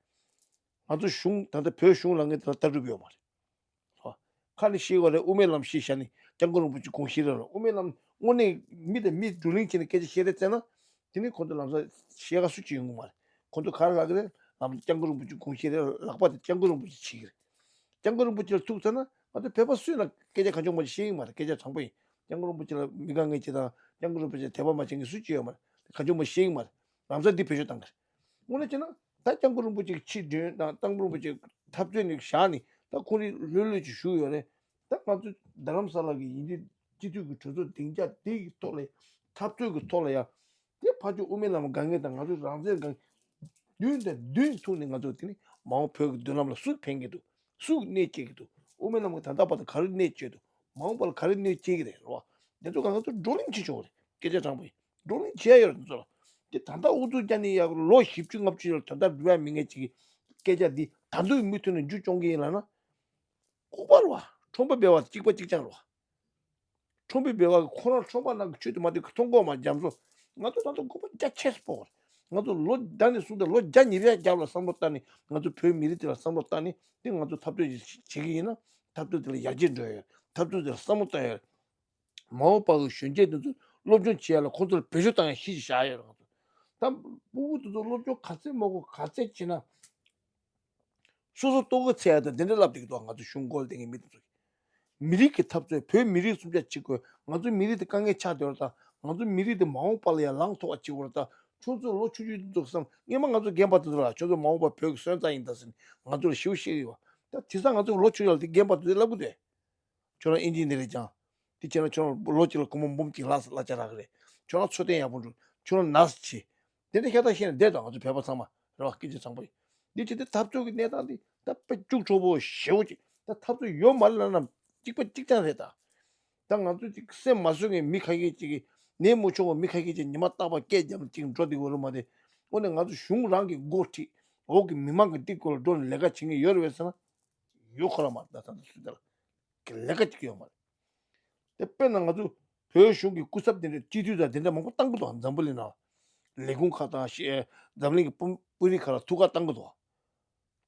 ང་ཚོ་གཞུང་ད་ལྟ་བོད་གཞུང་ལ་ངས་ད་ལྟ་ལྟ་གྲུབ་ཡོད་མ་རེད། ཧོ། ཁ་ནས་བཤད་དགོས་རེད། དབུ་མའི་ལམ་བཤད་བཞག་ནས་སྐྱབས་མགོན་རིན་པོ་ཆེ་དགོངས་བཞེས་རེད་ལ། དབུ་མའི་ལམ་དངོས་གནས་མི་དང་མི་བགྲོ་གླེང་བྱས་ནས་སྐད་ཆ་བཤད་རེད་བཙལ་ན། དེ་ནི་ཁོང་ཚོ་ལམ་སང་བཤད་ག་སུ་གཅིག་ཡོང་གི་མ་རེད། ཁོང་ཚོ་ག་རེ་ལབ་ཀྱི་རེད། ལམ་སྐྱབས་མགོན་རིན་པོ་ཆེ་དགོངས་བཞེས་རེད། ལག་པ་དེ་སྐྱབས་མགོན་རིན་པོ་ཆེ་བྱེད་ཀྱི་རེད། སྐྱབས་མགོན་རིན་པོ་ཆེ་ལ་ཐུག་ཚར་ན་ང་ཚོ་བོད་པ་སུས་ན་སྐད་ཆ་གང་བྱུང་མ་བཤད་ཀྱི་མ་རེད། སྐད་ཆ་དྲང་པོ་ཡིན། སྐྱབས་མགོན་རིན་པོ་ཆེ་ལ་མི་དགའ་ངེས་ཅིག་དང་སྐྱབས་མགོན་རིན་པོ་ཆེ་དད་པ་མ་བྱེད་མཁན་སུ་གཅིག་ཡོད་མ་རེད། གང་བྱུང་མ་བཤད་ཀྱི་མ་རེད། ལམ་སང་འདི་བེད་སྤྱོད་བཏང་གི་རེད། དངོས་གནས་བྱས་ན་ད་སྐྱབས་མགོན་རིན་པོ་ཆེ་གི་ཕྱིར་དྲན་དང་སྐྱབས་མགོན་རིན་པོ་ཆེ་འཐབ་རྩོད་ནས་བཞག་ནས་ད་ཁོང་རང་ལྷོད་ལྷོད་ཅིག་བཞུགས་ཡོད་རེད། ད་ང་ཚོ་རྡ་རམ་ས་ལ་གི་ཡིན་གཅིག་མཐུན་གྱི་གྲོས་ཚོགས་སྡིངས་ཆ་འདི་གི་ཐོག་ལ་འཐབ་རྩོད་ཀྱི་ཐོག་ལ་ཡ། དེ་ཕར་ཕྱོགས་དབུ་མའི་ལམ་དགའ་ངེས་དང་ང་ཚོ་རང་བཙན་དགའ་ངེས་མདུན་དང་མདུན་ཐུག་ནས་ང་ཚོ་དེ་ནི་མ་འོངས་བོད་ཀྱི་མདུན་ལམ་ལ་སུ་ཕན་གྱི་འདུག་སུ་གནོད་སྐྱེལ་གྱི་འདུག་དབུ་མའི་ལམ་གྱིས་ད་ལྟ་བར་དུ་ག་རེ་གནོད་སྐྱེལ་འདུག་མ་འོངས་པ་ལ་ག་རེ་གནོད་སྐྱེལ་གྱི་རེད། རེད་བ། དེ་ཚོ་ང་ཚོ་བགྲོ་གླེང་བྱེད་ཆོག་རེད། སྐད་ཆ་དྲང་པོ་ཡིན། བགྲོ་གླེང་བྱེད་ཡ་ཡོད་རེད་འདི་ཚོ་ལ། དེ་ད་ལྟ་ཨུ་ཚུགས་རྒྱག་ནས་ཡ་ལོ་བཞི་བཅུ་ལྔ་བཅུ་ལ་དོན་དག་འགྲུབ་ཡ་མེད་མཁན་ཅིག་གི་སྐད་ཆ་འདི་ད་དུང་མུ་མཐུད་ནས་མཇུག་སྐྱོང་གི་ཡིན་ལབ་ན། ལྐུགས་པ་རེད་བ། ཁྲོམ་པ་སྦལ་པ་གཅིག་པ་གཅིག་རྐྱང་རེད་བ། ཁྲོམ་པའི་སྦལ་པ་གིས་ཁོ་རང་ཁྲོམ་པ་ནང་གི་ཆོས་དེ་མ་དེ་མཐོང་གོ་མ་རྒྱ་མཚོ། ང་ཚོ་ད་དུང་ལྐུགས་པ་རྒྱ་ཆེ་སྤོ་བ་རེད། ང་ཚོ་ལོ་ཟླ་ནས་བཟུང་སྟེ་ལོ་བརྒྱ་ཉིས་བརྒྱ་རྒྱབ་ལ་བསམ་བློ་བཏང་ནས་ང་ཚོ་བོད་མི་རིགས་དེ་ལ་བསམ་བློ་བཏང་ནས་དེ་ང་ཚོ་འཐབ་རྩོད་ཅིག་བྱེད་ཀྱི་ཡིན་ན། འཐབ་རྩོད་དེ་ལ་ཡར་རྒྱས་འགྲོ་ཡ་ཡོད། འཐབ་རྩོད་དེ་ལ་བསམ་བློ་བཏང་ཡ་ཡོད། མ་འོངས་པ་གི་གཞོན་སྐྱེས་དེ་ཚོ་སློབ་སྦྱོང་བྱེད་ཡ་ལ་ཁོང་ཚོ་ལ་བེད་སྤྱོད་བཏང་ཡ་གཞི་ཞིག་བཞག་ཡ་ཡོད་རེད། ང་ཚོ་ད་སྤུ་གུ་དེ་ཚོ་སློབ་སྦྱོང་ག་ཚད་མ་དགོས་ག་ཚད་བྱེད་ན། སོ་སོ་ལྟོ་གོས་འཚོལ་ཡ་དང་དེ་འདྲ་ལབ་བསྡད་ཀྱི་འདུག་ང་ཚོ་གཞུང་སྒོ་ལ་བསྡད་མཁན་མི་དེ་ཚོ་གིས། མི་རིགས་ཀྱི་འཐབ་རྩོད། བོད་མི་རིགས་གསུམ་ཆ་གཅིག་དགོས། ང་ཚོའི་མི་རིགས་དེ་དཀའ་ངལ་ཆགས་བསྡད་པ་དང་། ང་ཚོའི་མི་རིགས་དེ་མ་འོངས་པ་ལ་ཡང་ལངས་ཐུབ་པ་བྱེད་དགོས་རེད་ད། ཁྱོད་ཚོ་ལོ་ཆུང་ཆུང་དེ་ཚོ་བསམ། སྔོན་མ་ང་ཚོ་རྒན་པ་དེ་ཚོ་ལ་ཁྱོད་ཚོ་མ་འོངས་པ་བོད་ཀྱི་སོན་རྩ་ཡིན་ད་ཟེར་ནས་ང་ཚོ་ལ་ཞེ་པོ་བཤད་ཀྱི་ཡོད་པ། ད་དེང་སང་ང་ཚོ་ལོ་ཆུང་ཆུང་ལ་དེ་རྒན་པ་དེ་ཚོས་ལབ་གི་འདུག་ཁྱོད་རང་ཨིན་ཇི་ནི་རེད་ཀྱང་། དེ་བྱས་ན་ཁྱོད་རང་ལོ་གཅིག་ལ་སྒོར་མོ་འབུམ་གཅིག་ལྷག་གླ་ཆ་རག་གི་རེད། ཁྱོད་རང་འཚོ་རྟེན་ཡག་པོ་འགྲོ། ཁྱོད་རང་ནར་སི་བྱེད། དེ་འདྲ་ཤ་སྟག་བཤད་ནས་བསྡད་དང་། ང་ཚོ་བོད་པ་ཚང་མ། རོགས། སྐད་ཆ་དྲང་པོ་ཡིན། འདི་བྱེད་དུས་འཐབ་རྩོད་ཀྱི་གནས་སྟངས་འདི་ད་དཔེ་སྐྱུག་བྲོ་པོ་ཞེ་པོ་ཅིག་ད་འཐབ་རྩོད་ཡོད་མ་རེད་ལབ་ན་གཅིག་པ་གཅིག་རྐྱང་རེད་ད། ད་ང་ཚོ་ཅིག་སེམས་མ་བཟོད་མཁན་མི་ཁ་ཤས་ཅིག་གིས་ནད་མ་བྱུང་བ་མི་ཁ་ཤས་ཅིག་ཉི་མ་རྟག་པར་སྐད་རྒྱབ་ནས་ཅིག་འགྲོ་བསྡད་ཀྱི་ཡོད་རེད་མ་གཏོགས། དངོས་གནས་ང་ཚོ་གཞུང་རང་གི་འགོ་ཁྲིད་འོག་གི་མི་མང་གི་སྟེང་སྐོར་ལ་འགྲོ་ནས་ལས་ཀ་བྱེད་མཁན་ཡོད་རེད་པས་ཟེར་ན། ཡོད་ཁོ་རང་མ་རེད། ད་ད་ད་སུ་དེ་ལ་ལས་ཀ་ཅིག་ཡོད་མ་རེད། དེ་དཔེར་ན་ང་ཚོ་བོད་གཞུང་གི་སྐུ་ཚབ་དེ་འདྲ་སྤྱི་འཐུས་དང་དེ་འདྲ་མང་པོ་བཏང་གི་འདུག་འཛམ་བུ་གླིང་ནང་ལས་ཁུངས་ཁག་དང་ཤེས་འཛམ་གླིང་གི་དཔོན་དཔོན་རིགས་ཁག་ལ་ཐུགས་ཁུར་བཏང་གི་འདུག་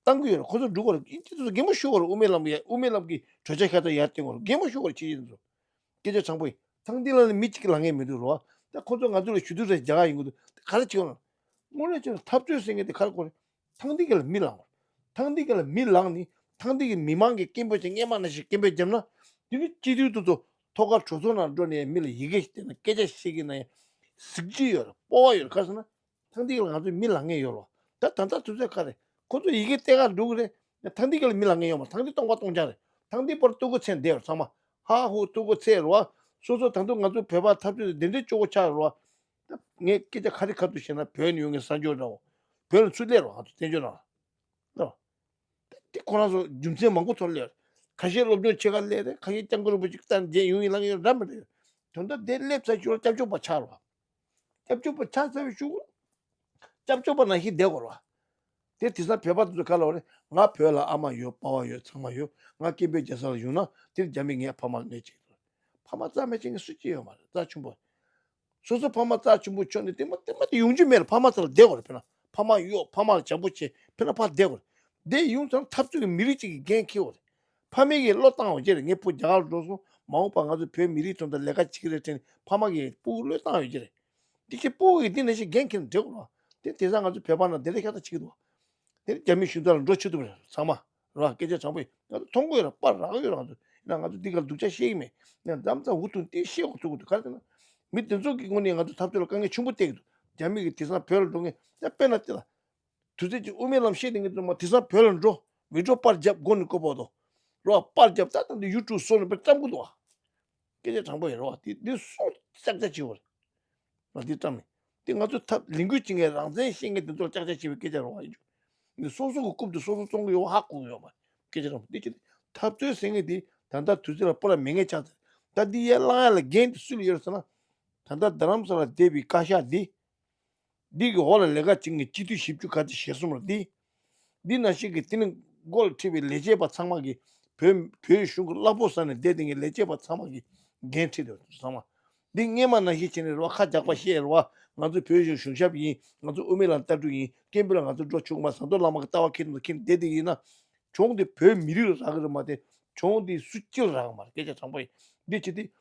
བཏང་གི་ཡོད་རེད། ཁོ་ཚོ་འགྲོ་གི་རེད། ཨིན་ཅི་ཚོ་གད་མོ་ཤོར་གི་རེད། དབུ་མའི་ལམ་གྱི་དབུ་མའི་ལམ་གྱི་གྲོས་འཆར་ཤ་སྟག་ཡར་བཏོན་གི་རེད། གད་མོ་ཤོར་གི་རེད། ཁྱེད་ཅག་ཚོ་སྐད་ཆ་དྲང་པོ་ཡིན། ཐང་ཐིག་ལ་ནི་མི་གཅིག་གིས་ལངས་མཁན་མི་འདུག་རོ། ད་ཁོ་ཚོ་ང་ཚོ་ལ་ཞུ་གཏུག་རེ་རྒྱག་ག་ཡོང་གི་འདུག་ག་རེ་བྱེད་ཡོང་ན། དངོས་གནས་བྱས་ན་འཐབ་རྩོད་ཟེར་མཁན་དེ་ག་རེ་གོ་རེད། ཐང་ཐིག་གི་ལ་མི་ལངས་རེད། ཐང་ཐིག་གི་ལ་མི་ལངས་ནི་ཐང་ཐིག་གི་མི་མང་གི་སྐད་འབོད་བྱས། སྔས་མ་ནང་བཞིན་སྐད་འབོད་བརྒྱབ་ན། དེ་ནི་སྤྱི་འཐུས་དེ་ཚོ་ཐོག་ཁར་གྲོས་ཚོགས་ནང་འགྲོ་ནས་མི་ལ་ཡི་གེ་ཞིག་བསྟན་ན་སྐད་ཆ་བཤད་ཀྱི་ན་ཡང་གཟི་བརྗིད་ཡོད་རེད། སྤོབས་པ་ཡོད་རེད། ག་རེ་ཟེར་ན། ཐང་ཐིག་ལ་ང་ཚོས་མི་ལངས་མཁན་ཡོད་རོ། ད་ད་ལྟ་དུས་ཚོད་ག་རེ། ཁོ་ཚོ་ཡི་གེ་བསྟན་ག་འགྲོ་གི་རེད། ཐང་ཐིག་ལ་མི་ལངས་མཁན་ཡོད་མ། ཐང་ཐིག་སྟོང་པ་སྟོང་རྐྱང་རེད། ཐང་ཐིག་པར་ལྟོ་གོས་འཚོལ་བསྡད་ཡོད་ཚང་མ། ཧ་ཧུ་ལྟོ་གོས་འཚོལ་རོ། སོ་སོ་ད་དུང་ང་ཚོ་བོད་པ་འཐབ་རྩོད་དེ་འདི་འདྲའི་སྐྱོ་པོ་ཆགས་རོ། ད་ངས་སྐད་ཆ་ཁ་རི་ཁ་ཐུག་བཤད་ན་བོད་ནས་ཡོང་མཁན་གསར་འབྱོར་འདྲ་བོ། བོད་ལ་ཚུར་སླེབས་རོ། ང་ཚོ་བཙན་བྱོལ་ནང་ལ། ལོ། དེ་ཁོ་རང་ཚོ་རྒྱུ་མཚན་མང་པོ་ཐོག་ལ་ཡོད། ཁ་ཤས་སློབ་སྦྱོང་བྱེད་ག་སླེབས་རེད། ཁ་ཤས་སྐྱབས་མགོན་རིན་པོ་ཆེ་ལྟར་མཇལ་ཡོང་ཡིན་ལབ་ཡོད་ར་མི་རེད། དོན་དག་དེ་སླེབས་ཚར་ཤུགས་ལ་སྐྱབས་བཅོལ་བ་ཆགས་རོ། སྐྱབས་བཅོལ་བ་ཆགས་ཚར་བའི་ཤུགས་ལ། སྐྱབས་བཅོལ་བ་ནང་བཞིན་བསྡད་དགོས་རོ། དེ་དེང་སང་བོད་པ་དེ་ཚོ་ག་ལ་བ་རེད། ང་བོད་ལ་ཨ་མ་ཡོད། པ་ཕ་ཡོད། ཚང་མ་ཡོད། ང་སྐད་འབོད་རྒྱག་ས་ལ་ཡོང་ན་དེར་རྒྱ་མི་ངའི་ཕ་མ་ལ་གནོད་བྱེད་ཀྱི་རེད། ཕ་མ་རྩ་མེད་བྱེད་མཁན་སུ་གཅིག་ཡོད་མ་རེད། རྩ་ཆེན་པོ། སོ་སོ་ཕ་མ་རྩ་ཆེན་པོ་ཆགས་ནས་དེ་མ་དེ་མ་དེ་ཡོང་རྒྱུ་མེད་ལ། ཕ་མ་རྩ་ལ་བསྡད་དགོས་རེད། ཕེ་ན་ཕ་མ་གཡོག་ཕ་མ་ལ་བྱམས་པོ་བྱེད། ཕེ་ན་ཕར་བསྡད་དགོས་རེད། དེ་ཡོང་ཙང་འཐབ་རྩོད་ཀྱི་མི་རིགས་གཅིག་གི་འགན་འཁྱེར་དགོས་རེད། ཕ་མས་ཀྱི་བློས་བཏང་ཡོད་ཀྱི་རེད། ངའི་བུ་རྒྱ་གར་ལ་འགྲོ་སོང་། མ་འོངས་པ་ང་ཚོ་བོད་མི་རིགས་དོན་དུ་ལས་ཀ་བྱེད་ཀྱི་རེད་དྲན་ནས་ཕ་མ་གིས་བུ་བློས་བཏང་ཡོད་ཀྱི་རེད། དེ་ཕྱིར་སྤོ་བོ་ཡིས་འདི་ནང་བཞིན་འགན་འཁྱེར་ནས་འགྲིག་རོགས། དེ་དེང་སང་ང་ཚོ་བོད་པ་ནང་དེ་འདྲ་ཤ་སྟག་བྱེད་ཀྱི་འདུག་དེ་རྒྱ་མི་གཞུང་ཚབ་ལ་འགྲོ་ཆོག་ཐུབ་རེད། ཚང་མ་རོགས། སྐད་ཆ་དྲང་པོ་ཡིན། ང་ཚོ་མཐོང་གི་ཡོད་རེད། པར་རག་གི་ཡོད་རེད། ང་ཚོ་ཡིན་ན་ང་ཚོ་འདི་ག་ལ་སྡུག་ཅག་བཤད་ཀྱི་མེད། ཡིན་ན་མཚམས་མཚམས་འུ་ཐུག་འདི་བཤད་དགོས་ཐུག་གི་འདུག་ག་རེ་ཟེར་ན། མི་དེ་ཚོ་གི་ངོས་ནས་ང་ཚོ་འཐབ་རྩོད་ལ་དཀའ་ངལ་ཆེན་པོ་སྟེར་གྱི་འདུག་རྒྱ་མི་གིས་དེང་སང་བོད་ལ་འགྲོ་མཁན་ཡང་དཔེར་ན་དེ་ལ། དུས་ཚོད་ཀྱི་དབུ་མའི་ལམ་བཤད་དེ་ངས་ཚང་མ་དེང་སང་བོད་ལ་འགྲོ། བི་ཌི་ཡོ་པར་རྒྱབ་དགོས་ནི་ཀོ་པོ་དོ། རོ་པར་རྒྱབ་ད་ལྟ་འདི་ཡུ་ཊུབ་སོགས་ནས་དཔེ་བཀྲམ་གི་འདུག་བ། སྐད་ཆ་དྲང་པོ་ཡིན་རོ་བ། དེ་འདི་སོགས་ཅག་ཅག་བྱེད་བར། ང་འདི་བཀྲམ་ནས། དེ་ང་ཚོ་ཐབས་ལས་འགུལ་བྱེད་མཁན་རང་བཙན་བཤད་མཁན་དེ་ཚོར་ཅག་ཅག་བྱེད་པའི་སྐད་ཆ་རོ་བ་ཡིན་རྒྱུ། འདི་སོ་སོ་གི་རྐུབ་དེ་སོ་སོ་བཙོང་གི་ཡོད་ཧ་གོ་གི་ཡོད་མ་རེད། སྐད་ཆ་དྲང་པོ་འདི་ཅི་འཐབ་རྩོད་ཟེར་མཁན་དེ་ད་ལྟ་དུས་ཚོད་ལ་སྤོ་ལ་མེད་མཁན་ཆགས་ཚར། ད་འདི་ཡར་བསླང་ཡ་ལ་འགན་དེ་སུ་ལ་ཡོད་ཟེར་ན། ད་ལྟ་རྡ་རམ་ས་ལ་བསྡད་པའི་བཀའ་ཤག་འདི། འདི་གི་འོག་ལ་ལས་ཀ་བྱེད་མཁན་སྤྱི་འཐུས་བཞི་བཅུ་ག་ཚོད་ཞེ་གསུམ་ལ་འདི། འདི་ནང་བཞིན་གྱི་དེ་ནི་མགོ་ལ་ཁྲིད་པའི་ལས་བྱེད་པ་ཚང་མ་གིས་བོད་བོད་གཞུང་གི་གླ་ཕོགས་ཟ་ནས་བསྡད་དེ་ངའི་ལས་བྱེད་པ་ཚང་མ་གིས་འགན་འཁྲི་དེ་ཚང་མ། འདི་སྔས་མ་ནང་བཞིན་བྱས་ནས་རེད་བ། ཁ་རྒྱག་པ་བཤད་རེད་བ། ང་ཚོ་བོད་གཞུང་གཞུང་ཞབས་ཡིན། ང་ཚོ་དབུ་མའི་ལམ་ལྟ་གྲུབ་ཡིན། སྐད་འབོད་ལ་ང་ཚོ་འགྲོ་ཆོག་མ། ཟམ་གདོང་བླ་མ་གི་ལྟ་བ་ཁྱེར་ནས་ཁྱེར་བསྡད་དེ་ཡིན་ན། གྱོང་དེ་བོད་མི་རིགས་ལ་རག་གི་རེད་མ་གཏོགས་གྱོང་དེ་སུ་གཅིག་ལ་རག་གི་མ་རེད། སྐད་ཆ་དྲང་པོ་ཡིན། འདི་བྱེད་དུས།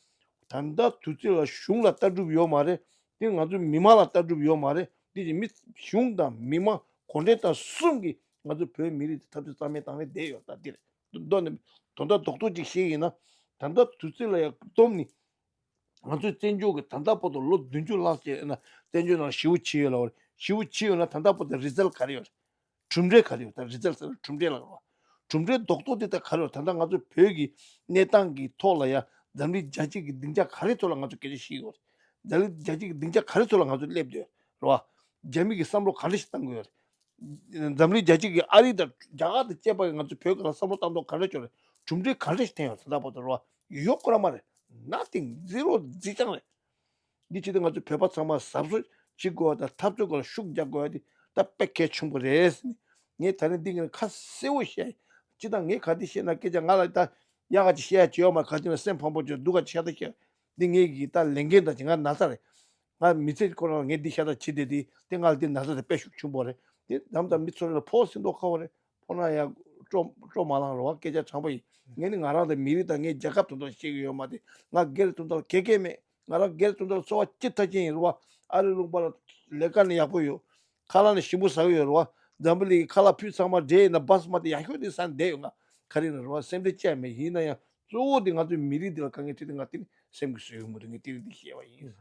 ད་ལྟ་དུས་ཚོད་ལ་གཞུང་ལ་ལྟ་གྲུབ་ཡོད་མ་རེད། དེ་ང་ཚོ་མི་མང་ལ་ལྟ་གྲུབ་ཡོད་མ་རེད། དེ་བཞིན་མི་གཞུང་དང་མི་མང་གུང་ཁྲན་ཏང་གསུམ་གྱིས་ང་ཚོ་བོད་མི་རིགས་དེ་འཐབ་རྩོད་རྩ་མེད་བཏང་ནས་བསྡད་ཡོད། ད་འདིར་མདོ་ནས་དོན་དག་རྡོག་རྡོག་ཅིག་བཤད་ཡིན་ན། ད་ལྟ་དུས་ཚོད་ལ་ཡང་བསྡོམས་ནས་ང་ཚོའི་བཙན་བྱོལ་གྱི་ད་ལྟ་བར་དུ་ལོ་བདུན་ཅུ་ལྷག་ཅིག་ཡིན་ན་བཙན་བྱོལ་ནང་ཞི་བ་བྱས་ཡོད་ལ་བར་ཞི་བ་བྱས་ཡོད་ན་ད་ལྟ་བར་དུ་རི་ཛལ་ག་རེ་ཡོད་རེད། གྲུབ་འབྲས་ག་རེ་ཡོད། ད་རི་ཛལ་ཟེར་ན་གྲུབ་འབྲས་ལ་རོ། གྲུབ་འབྲས་རྡོག་རྡོག་དེ་ད་ག་རེ་ཡོད། ད་ལྟ་ང་ཚོ་བོད་ཀྱི་གནས་སྟངས་ཀྱི་ཐོག་ལ་ཡ་འཛམ་གླིང་རྒྱལ་སྤྱི་གི་སྡིངས་ཆ་ག་རེ་ཐོག་ལ་ང་ཚོ་སྐད་ཆ་བཤད་ཡོད་རེད། འཛམ་གླིང་རྒྱལ་སྤྱི་གི་སྡིངས་ཆ་ག་རེ་ཐོག་ལ་ང་ཚོ་སླེབས་ཡོད་རེད་བ། རྒྱ་མི་གི་བསམ་བློ་ག་འདྲ་ཞིག་བཏང་གི་ཡོད་རེད། འཛམ་གླིང་རྒྱལ་སྤྱི་གི་ཨ་རི་དང་རྒྱ་གར་དང་བཅས་པ་གི་ང་ཚོ་བོད་སྒང་ལ་བསམ་བློ་བཏང་ཐོག་ག་འདྲ་བྱུང་རེད། གྲུབ་འབྲས་ག་འདྲ་ཞིག་ཐོན་ཡོད་རེད། ད་ལྟ་བར་དུ་རེད་བ། ཡོད་ཁོ་རང་མ་རེད། Nothing, zero, རྫིག་རྐྱང་རེད། འདི་བྱེད་དུས་ང་ཚོ་བོད་པ་ཚང་མ་གཟབ་གཟབ་བྱེད་དགོས་པ་དང་འཐབ་རྩོད་སྒང་ལ་ཤུགས་རྒྱག་དགོས་པ་དེ་ད་དཔེ་གལ་ཆེན་པོ་རེད། ངས་ད་ནི་འདི་ངས་ཁ་གསལ་པོ་བཤད། སྤྱིར་བཏང་ངས་ག་དེ་བཤད་ན་སྐད་ཆ་ང་ལ་ད་ཡག་ག་ཅིག་བཤད་ཡ་ཅིག་ཡོད་མ་རེད། ག་ཅིག་ན་སེམས་ཕམ་པོ་ཅིག་སྡུག་ག་ཅིག་བཤད་ད་བཤད། འདི་ངས་ཀྱི་ད་ལས་འགན་དང་ཅིག་ང་ན་ཚ་རེད། ང་མི་ཚེ་ཁོ་རང་ལ་ངས་འདི་བཤད་ད་བྱེད་བསྡད་དེ་དེ་ང་ལ་འདི་ན་ཚ་དེ་དཔེ་ཤུགས་ཆེན་པོ་རེད། དེ་དམ་དམ་མི་ཚོ་རེ་ལ་ཕོག་ཟིན་མདོག་ཁ་པོ་རེད། ཕོག་ན་ཡང་སྤྲོ་སྤྲོ་མ་ལངས་རེད་བ། སྐད་ཆ་དྲང་པོ་ཡིན། ངས་ནི་ང་རང་དང་མི་རིགས་དང་ངའི་རྒྱལ་ཁབ་དོན་དག་བཤད་ཀྱི་ཡོད་མ་རེད། ང་སྒེར་དོན་དག་ག་གེ་མེད། ང་རང་སྒེར་དོན་དག་འཚོ་བ་སྐྱིད་ཐག་ཆོད་ཡིན་རེད་བ། ཨ་རི་ལུང་པ་ལ་ལས་ཀ་ནི་ཡག་པོ་ཡོད། ཁ་ལག་ནི་ཞིམ་པོ་ཟ་གི་ཡོད་རེད་བ། འཛམ་བུ་གླིང་གི་ཁ་ལག་ཕུད་ཚང་མ་འདྲེས་ཡིན་ན་བྷ་སི་མ་ཏི་ཡག་ཤོས་དེ་ཟ་ནས་བསྡད་ཡོད། ང་ག་རེ་ཡིན་ན་རེད་བ། སེམས་ཁྲལ་བྱས་མེད། ཡིན་ན་ཡང་གཙོ་བོ་དེ་ང་ཚོའི་མི་རིགས་འདི་ལ་དཀའ་ངལ་འཕྲད་དེ་ང་དེ་ནི་སེམས་ཀྱི་བཟོད་ཡོད་མ་རེད། ངས་དེ་རིང་འདི་བཤད་པ་ཡིན།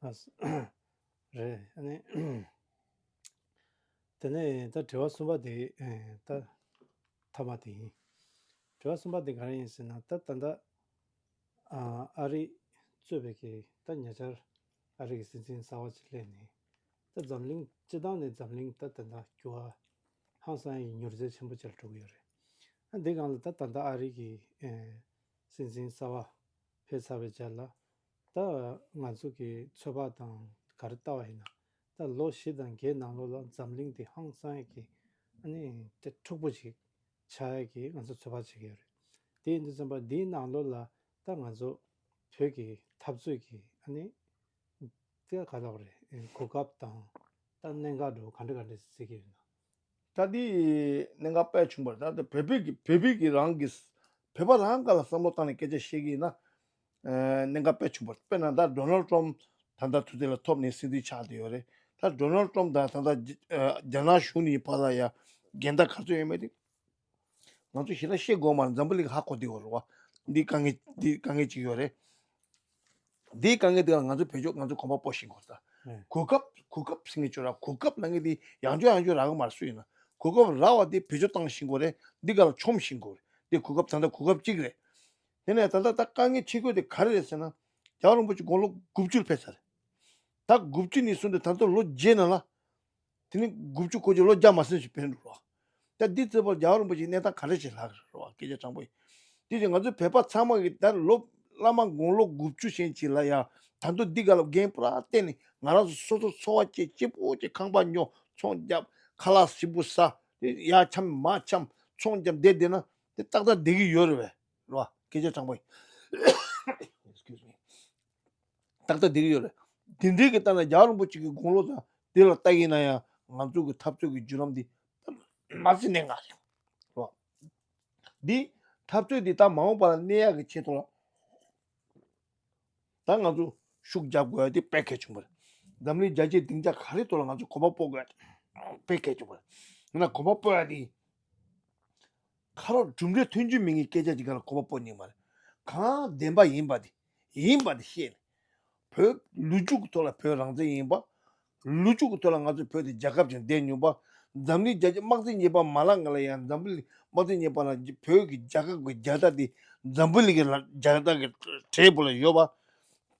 ཨ་ས། རེད། ཨ་ནི། དེ་ནས་ད་དྲི་བ་གསུམ་པ་དེ་ཨེ་ད་མཐའ་མ་དེ་ཡིན། དྲི་བ་གསུམ་པ་དེ་ག་རེ་ཡིན་ཟེར་ན། ད་ད་ལྟ་ཨ་ཨ་རི་གཙོས་པའི་གི་ད་ཉེ་ཆར་ཨ་རི་གི་སྲིད་འཛིན་གསར་པ་ཅིག་སླེབས་ནས་ ད་འཛམ་གླིང་སྤྱི་བཏང་ནས་འཛམ་གླིང་ད་ད་ལྟ་འགྱུར་བ་ཧང་སང་ཡི་མྱུར་ཚད་ཆེན་པོ་ཅིག་ལ་འགྲོ་གི་ཡོད་རེད། ཨ་འདི་སྒང་ལ་ད་ད་ལྟ་ཨ་རི་གི་ཨེ་སྲིད་འཛིན་གསར་པ་ཕེབས་ཚར་བའི་རྗེས་ལ་ད་ང་ཚོ་གི་ཚོད་དཔག་དང་ག་རེ་ལྟ་བ་ཡིན་ན་ད་ལོ་བཞི་དང་བརྒྱད་ནང་ལོགས་ལ་འཛམ་གླིང་འདི་ཧང་སང་ཡི་གི་ཨ་ནི་དེ་འཁྲུག་པོ་ཅིག་ཆགས་ཡ་གི་ང་ཚོ་ཚོད་དཔག་བྱེད་ཀྱི་ཡོད་རེད། དེ་ཡིན་དུས་ཙམ་པ་འདིའི་ནང་ལོགས་ལ་ད་ང་ཚོ་བོད་ཀྱི་འཐབ་རྩོད་ཀྱི་ཨ་ནི་དེ་ག་ལབ་རེད། གོ་སྐབས་དང་ད་གནད་འགག་འགྲོ་ག་འདྲ་ག་འདྲ་བརྩི་གི་ཡོད་ན། ད་འདི་གནད་འགག་དཔེ་ཆུང་བ་རེད། ད་བོད་པའི་གི་བོད་པའི་གི་རང་གི་བོད་པ་རང་སྒང་ལ་བསམ་བློ་བཏང་ནས་སྐད་ཆ་བཤད་ཀྱི་ཡིན་ན། ཨ་གནད་འགག་དཔེ་ཆུང་བ་རེད། དཔེར་ན་ད་ཌོ་ནལ་ཊམ་ད་ལྟ་དུས་ཚོད་ལ་ཐོབ་ནས་སྲིད་འཛིན་ཆགས་བསྡད་ཡོད་རེད། ད་ཌོ་ནལ་ཊམ་དང་ད་ལྟ་རྒྱ་ཨ་རྒྱ་ནག་གཞུང་གཉིས་བར་ལ་ཡ་འགལ་ཟླ་ག་ཚོད་ཡོད་མེད་དེ། ང་ཚོ་ཞེ་དྲག་བཤད་དགོས་མ་རེད། འཛམ་བུ་གླིང་ཧ་གོ་བསྡད་ཡོད་རེད་བ། འདི་དཀའ་ངལ་འདི་དཀའ་ངལ་ཅིག་ཡོད་རེད། འདིའི་དཀའ་ངལ་འདི་ལ་ང་ཚོ་བོད་ཕྱོགས་ང་ཚོ་གོམ་པ་སྤོ་ཤེས་དགོས་ད། ཨེ། གོ་སྐབས་གོ་སྐབས་ཟེར་མཁན་ཅིག་ཡོད་ར། གོ་སྐབས་ལབ་མཁན་འདི་ཡང་བསྐྱར་ཡང་བསྐྱར་རག་གི་མ་རེད། སུ་ཡིན་ན་གོ་སྐབས་རག་པ་འདི་བེད་སྤྱོད་བཏང་ཤེས་དགོས་རེད། འདི་སྒང་ལ་མཆོང་ཤེས་དགོས་རེད། འདི་གོ་སྐབས་ད་ལྟ་གོ་སྐབས་གཅིག་རེད། དེ་ནས་ད་ལྟ་ད་དཀའ་ངལ་ཆེ་ཤོས་དེ་ག་རེ་རེད་ཟེར་ན། རྒྱལ་བ་རིན་པོ་ཆེ་དགུང་ལོ་དགུ་བཅུ་ལ་ཕེབས་ཚར་རེད། ད་དགུ་བཅུ་ནས་བཟུང་སྟེ་ད་ལྟ་ལོ་བརྒྱད་ནང་ལ། དེ་ནི་དགུ་བཅུ་གོ་བཅུ་ལོ་བརྒྱ་མ་ཟིན་ཞིག་ཕེབས་འགྲོ་རོགས། ད་འདི་ཚེ་བར་རྒྱལ་བ་རིན་པོ་ཆེ་གནས་སྟངས་ག་རེ་ཞིག་ལྷག་རེད་རོགས། སྐད་ཆ་དྲང་པོ་ཡིན། དེ་བཞིན་ང་ཚོའི་བོད་པ་ཚང་མ་གི་ད་ལོ་བླ་མ་དགུང་ལོ་དགུ་བཅུ་ཞེན་ཅིག་ལ་ཡ་ད་དུང་འདི་ག་ལ་འགན་པུ་ར་བསྟན་ནས་ང་རང་ཚོ་སོ་སོ་འཚོ་བ་སྐྱེལ་སྐྱིད་པོ་ཅིག་ཁང་པ་ཉོ་ཚོང་རྒྱབ་ཁ་ལག་ཞིམ་པོ་ཟ་དེ་ཡ་འཆམ་མ་འཆམ་ཚོང་རྒྱབ་བསྡད་བསྡད་ན་དེ་ཏག་ཏག་བསྡད་ཀྱི་ཡོད་རེད་བས་རོགས། སྐད་ཆ་དྲང་པོ་ཡིན། Excuse me. ཏག་ཏག་འདིར་ཡོད་རེད། དེ་འདྲའི་གི་ལྟ་ན་རྒྱལ་བ་རིན་པོ་ཆེ་གི་དགུང་ལོ་དང་དེ་ལ་ལྟ་ཡིན་ན་ཡང་ང་ཚོ་གི་འཐབ་རྩོད་ཀྱི་བརྒྱུད་ལམ་འདི་མ་ཟིན་ནས་ང་རེད་རོ། འདི་འཐབ་རྩོད་འདི་ད་མ་འོངས་པ་ལ་གནས་ཡག་གི་ཆེད་དུ་ལ་ད་ང་ཚོ་ཤུགས་རྒྱབ་དགོས་ཡ་དེ་དཔེ་གལ་ཆེན་པོ་རེད། འཛམ་གླིང་རྒྱལ་སྤྱིའི་སྡིངས་ཆ་ག་རེ་ཐོག་ལ་ང་ཚོ་གོམ་པ་སྤོ་དགོས་ཡ་དེ་དཔེ་གལ་ཆེན་པོ་རེད། ཡིན་ན་གོམ་པ་སྤོ་ཡ་དེ། ཁ་རོག་གྲུབ་འབྲས་ཐོན་རྒྱུ་མེད་མཁན་སྐད་ཆ་ཅིག་ག་ལ་གོ་བ་སྤོ་ཉན་མ་རེད། གང་བདེན་པ་ཡིན་པ་དེ་ཡིན་པ་དེ་བཤད་ནས། བོད་ལོ་རྒྱུས་ཀྱི་ཐོག་ལ་བོད་རང་བཙན་ཡིན་པ། ལོ་རྒྱུས་ཀྱི་ཐོག་ལ་ང་ཚོ་བོད་དེ་རྒྱལ་ཁབ་ཅིག་བསྡད་མྱོང་པ། འཛམ་གླིང་རྒྱལ་སྤྱི་དམག་དོན་གཉིས་པ་མ་ལངས་སྔ་ལ་ཡང་འཛམ་བུ་གླིང་དམག་དོན་གཉིས་པ་ལ་བོད་ཀྱི་རྒྱལ་ཁབ་ཀྱི་རྒྱལ་དར་དེ་འཛམ་བུ་གླིང་གི་རྒྱལ་དར་གྱི་གྲས་པོ་ལ་ཡོད་པ།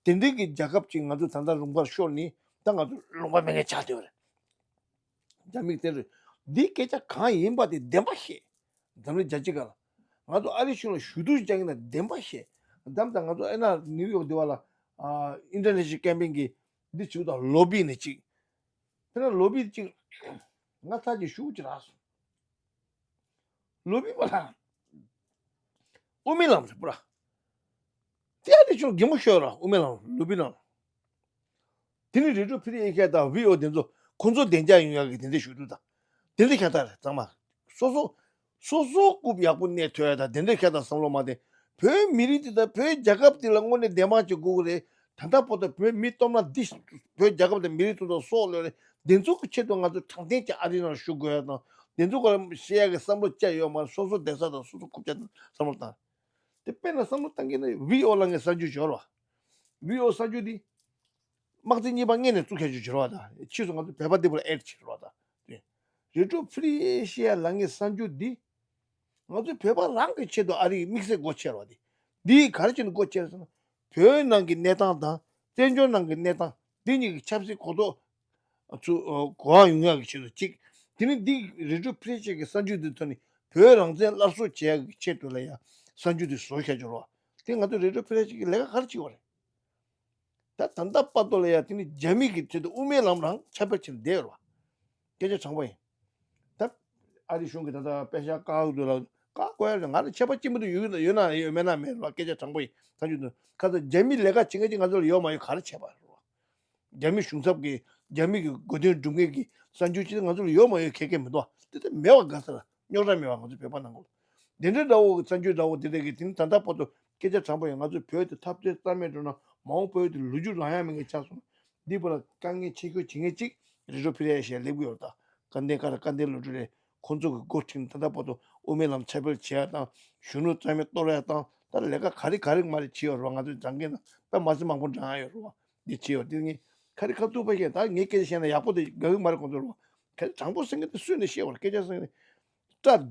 དེ་འདྲའི་གི་རྒྱལ་ཁབ་ཅིག་ང་ཚོ་ད་ལྟ་ལུང་པར་ཤོར་ནས་ད་ང་ཚོ་ལུང་པ་མེད་མཁན་ཆགས་བསྡད་པ་རེད། རྒྱ་མིས་དེ་རེད། འདིའི་སྐད་ཆ་གང་ཡིན་པ་དེ་བདེན་པ་བཤད། འཛམ་གླིང་རྒྱལ་སྤྱི་སྒང་ལ། ང་ཚོ་ཨ་རི་གཞུང་ལ་ཞུ་གཏུག་བྱ་གི་ན་བདེན་པ་བཤད། གདམ་དང་ང་ཚོ་ཨེ་ན་ནིའུ་ཡོག་འདི་བ་ལ་ཨ་ཨིན་ཊར་ནེ་ཤི་ནལ་ཀེམ་པེན་གི་འདི་བྱེད་དང་ལོ་བི་ནི་གཅིག་དེ་ན་ལོ་བི་གཅིག་ང་ཚ་གི་ཞུ་གི་རག་སོང་། ལོ་བི་བ་ལ། དབུ་མའི་ལམ་རེད་པ། དེ་ཨ་ནི་ཅུང་གད་མོ་ཤོར་ར་དབུ་མའི་ལམ་ལུ་བི་ནང་། དེ་ནི་རི་ཀྲོ་ཕི་རི་ཨེ་ཤ་ཡ་དང་བྷི་ཨོ་དེ་ཚོ་ཁོང་ཚོ་བདེ་འཇགས་ཡོང་ཡག་གི་དེ་འདྲའི་ཞུ་གཏུག་དང་། དེ་འདྲའི་ཁྱད་མཚར་རེད་ཚང་མ། སོ་སོ། སོ་སོ་རྐུབ་ཡག་པོ་གནས་ཐུབ་ཡ་དང་དེ་འདྲའི་ཁྱད་མཚར་བསམ་བློ་མ་བཏང་། བོད་མི་རིགས་དེ་དང་བོད་རྒྱལ་ཁབ་དེ་ལ་དངོས་གནས་བདེན་དཔང་བྱེད་དགོས་ཀྱི་རེད། ད་ལྟ་བར་དུ་བོད་མི་སྟོབས་ན་འདི་བོད་རྒྱལ་ཁབ་དང་མི་རིགས་ཐོག་ཏུ་སྲོག་བློས་རེད། དེ་ཚོ་གི་ཆེད་དུ་ང་ཚོ་དྲང་བདེན་གྱི་ཨ་རི་ནང་བཞུགས་དགོས་ཡ་དང་དེ་ཚོ་ག་ལ་བཤད་ཡ་གི་བསམ་བློ་བཅའ་ཡོད་མ་རེད། སོ་སོ་བསྡད་ས་དང་སོ་སོ་རྐུབ་བཀྱག་བསམ་བློ་བཏང་། དེ་དཔེར་ན་བསམ་བློ་བཏང་གི་ན་བྷི་ཨོ་ལ་ངས་གསར་འགྱུར་འབྱོར་བ། བྷི་ཨོ་གསར་འགྱུར་འདི། དམག་འཛིན་གཉིས་པ་སྔོན་ནས་བཙུགས་ཁྱེར་རྒྱུ་འབྱོར་བ་དང་ཕྱིས་སུ་ང་ཚོ་བོད་པ་འདི་པོ་ལ་ཨེ་ཌི་བྱེད་རོགས་དང་། རི་ཀྲོ་ཕི་རི་ཨེ་ཤི་ཡ་ལ་ངས་གསར་འགྱུར་འདི། ང་ཚོ་བོད་པ་རང་གི་ཆེད་དུ་ཨ་རིའི་དམིགས་བསལ་སྒོ་ཕྱེ་རོགས་འདི། འདི་ག་རེ་བྱས་ནས་སྒོ་ཕྱེ་ཟེར་ན། བོད་ནང་གི་གནས་སྟངས་དང་བཙན་བྱོལ་ནང་གི་གནས་སྟངས་འདི་གཉིས་ཀྱི་ཆབ་སྲིད་གོ་རྟོགས། ཚུ་གོ་བ་ཡོང་ཡག་གི་ཆེད་དུ་གཅིག་དེ་ནི་འདི་རི་ཀྲོ་ཕི་རི་ཨེ་ཤི་ཡ་གི་གསར་འགྱུར་འདི་ཐོག་ནས་བོད་རང་བཙན་སླར་གསོ་བྱེད་ཡག་གི་ཆེད་དུ་ལ་ཡང་གསར་འགྱུར་འདི་བཟོ་བཞག་རྒྱུ་རོགས། དེ་ང་ཚོ་རི་ཀྲོ་ཕི་རི་ཨེ་ཤི་ཡ་གི་ལས་ཀ་ག་རེ་བྱེད་དགོས་རེད། ད་ད་ལྟ་བར་དུ་ལ་ཡང་དེ་ནི་རྒྱ་མི་གི་ཆེད་དུ་དབུ་མའི་ལམ་རང་ཁྱབ་སྤེལ་བྱས་ནས་བསྡད་ཡོད་རེད་བ། སྐད་ཆ་དྲང་པོ་ཡིན། ད་ཨ་རི་གཞུང་གིས་ད་ལྟ་པེ་ཤ་བཀག་འདུག་ལ་བཀག་དགོས་ཡ་རེད། ང་ལ་ཆད་པ་གཅིག་མ་གཏོགས་ཡོད་ཡོད་ན་ཡོད་མེད་ན་མེད་རེད་བ། སྐད་ཆ་དྲང་པོ་ཡིན། ད་ཆུ་དུ་ཁ་ཚ་རྒྱ་མི་ལས་ཀ་བྱེད་མཁན་གྱི་ང་ཚོ་ལ་ཡོད་མ་ཡོད་ག་རེ་བྱས་པ་རེད་བ། རྒྱ་མི་གཞུང་ཚབ་ཀྱི་རྒྱ་མི་གི་གོ་དོན་སྒྲུབ་མཁན་གྱི་གསར་འགྱུར་ཅིག་ང་ཚོ་ལ་ཡོད་མ་ཡོད་ཁྱད་ཁྱད་མི་འདུག་བ། དེ་ལྟར་མེད་པ་དགའ་ས་ར་རྙོག་དྲ་མེད་པ་ང་ཚོ་བོད་པ་ནང་ལོགས་དེ་འདྲའི་འདྲ་བོ་གི་གསར་འགྱུར་འདྲ་བོ་དེ་འདྲ་གི་དེ་ནི་ད་ལྟ་བར་དུ་སྐད་ཆ་དྲང་པོ་ཡང་ང་ཚོ་བོད་དེ་འཐབ་རྩོད་རྩ་མེད་འགྲོ་ན་མ་འོངས་བོད་དེ་ལོ་རྒྱུས་རང་ཡ་མེད་མཁན་ཆགས་སོང་། འདི་བར་ལ་དཀའ་ངལ་ཆེ་ཤོས་བྱེད་མཁན་གཅིག་རི་ཀྲོ་ཕི་རི་ཨེ་ཤི་ཡ་སླེབས་ཀྱི་ཡོད་རེད། ད་སྐལ་ལྡན་ཀ་ར་སྐལ་ལྡན་བློ་གྲོས་རེད། ཁོང་ཚོ་གི་འགོ་ཁྲིད་ནས་ད་ལྟ་བར་དུ་དབུ་མའི་ལམ་ཁྱབ་སྤེལ་བྱེད་ཡ་དང་གཞོན་ནུ་རྩ་མེད་གཏོར་ཡ་དང་ད་ལས་ཀ་ག་རེ་ག་རེ་མ་རེད་བྱེད་ཡོད་རེད་བ། ང་ཚོས་སྦྱང་མཁན་ན་དཔེ་མ་སྲིད་མང་པོ་སྦྱང་ཡ་ཡོད་རེད་བ། འདི་བྱེད་ཡོད་དེ་ངས་ཁ་རི་ཁ་ཐུག་པ་བཤད་ད་ངས་སྐད་ཆ་བཤད་ན་ཡག་པོ་དེ་དགའ་གི་མ་རེད་ཁོང་ཚོ་རེད་བ། ཁ་རི་དྲང་པོ་ཟེར་མཁན་དེ་སུས་ནས་བཤད་བར་སྐད་ཆ་ཟེར་མཁན་དེ་སྐྲ་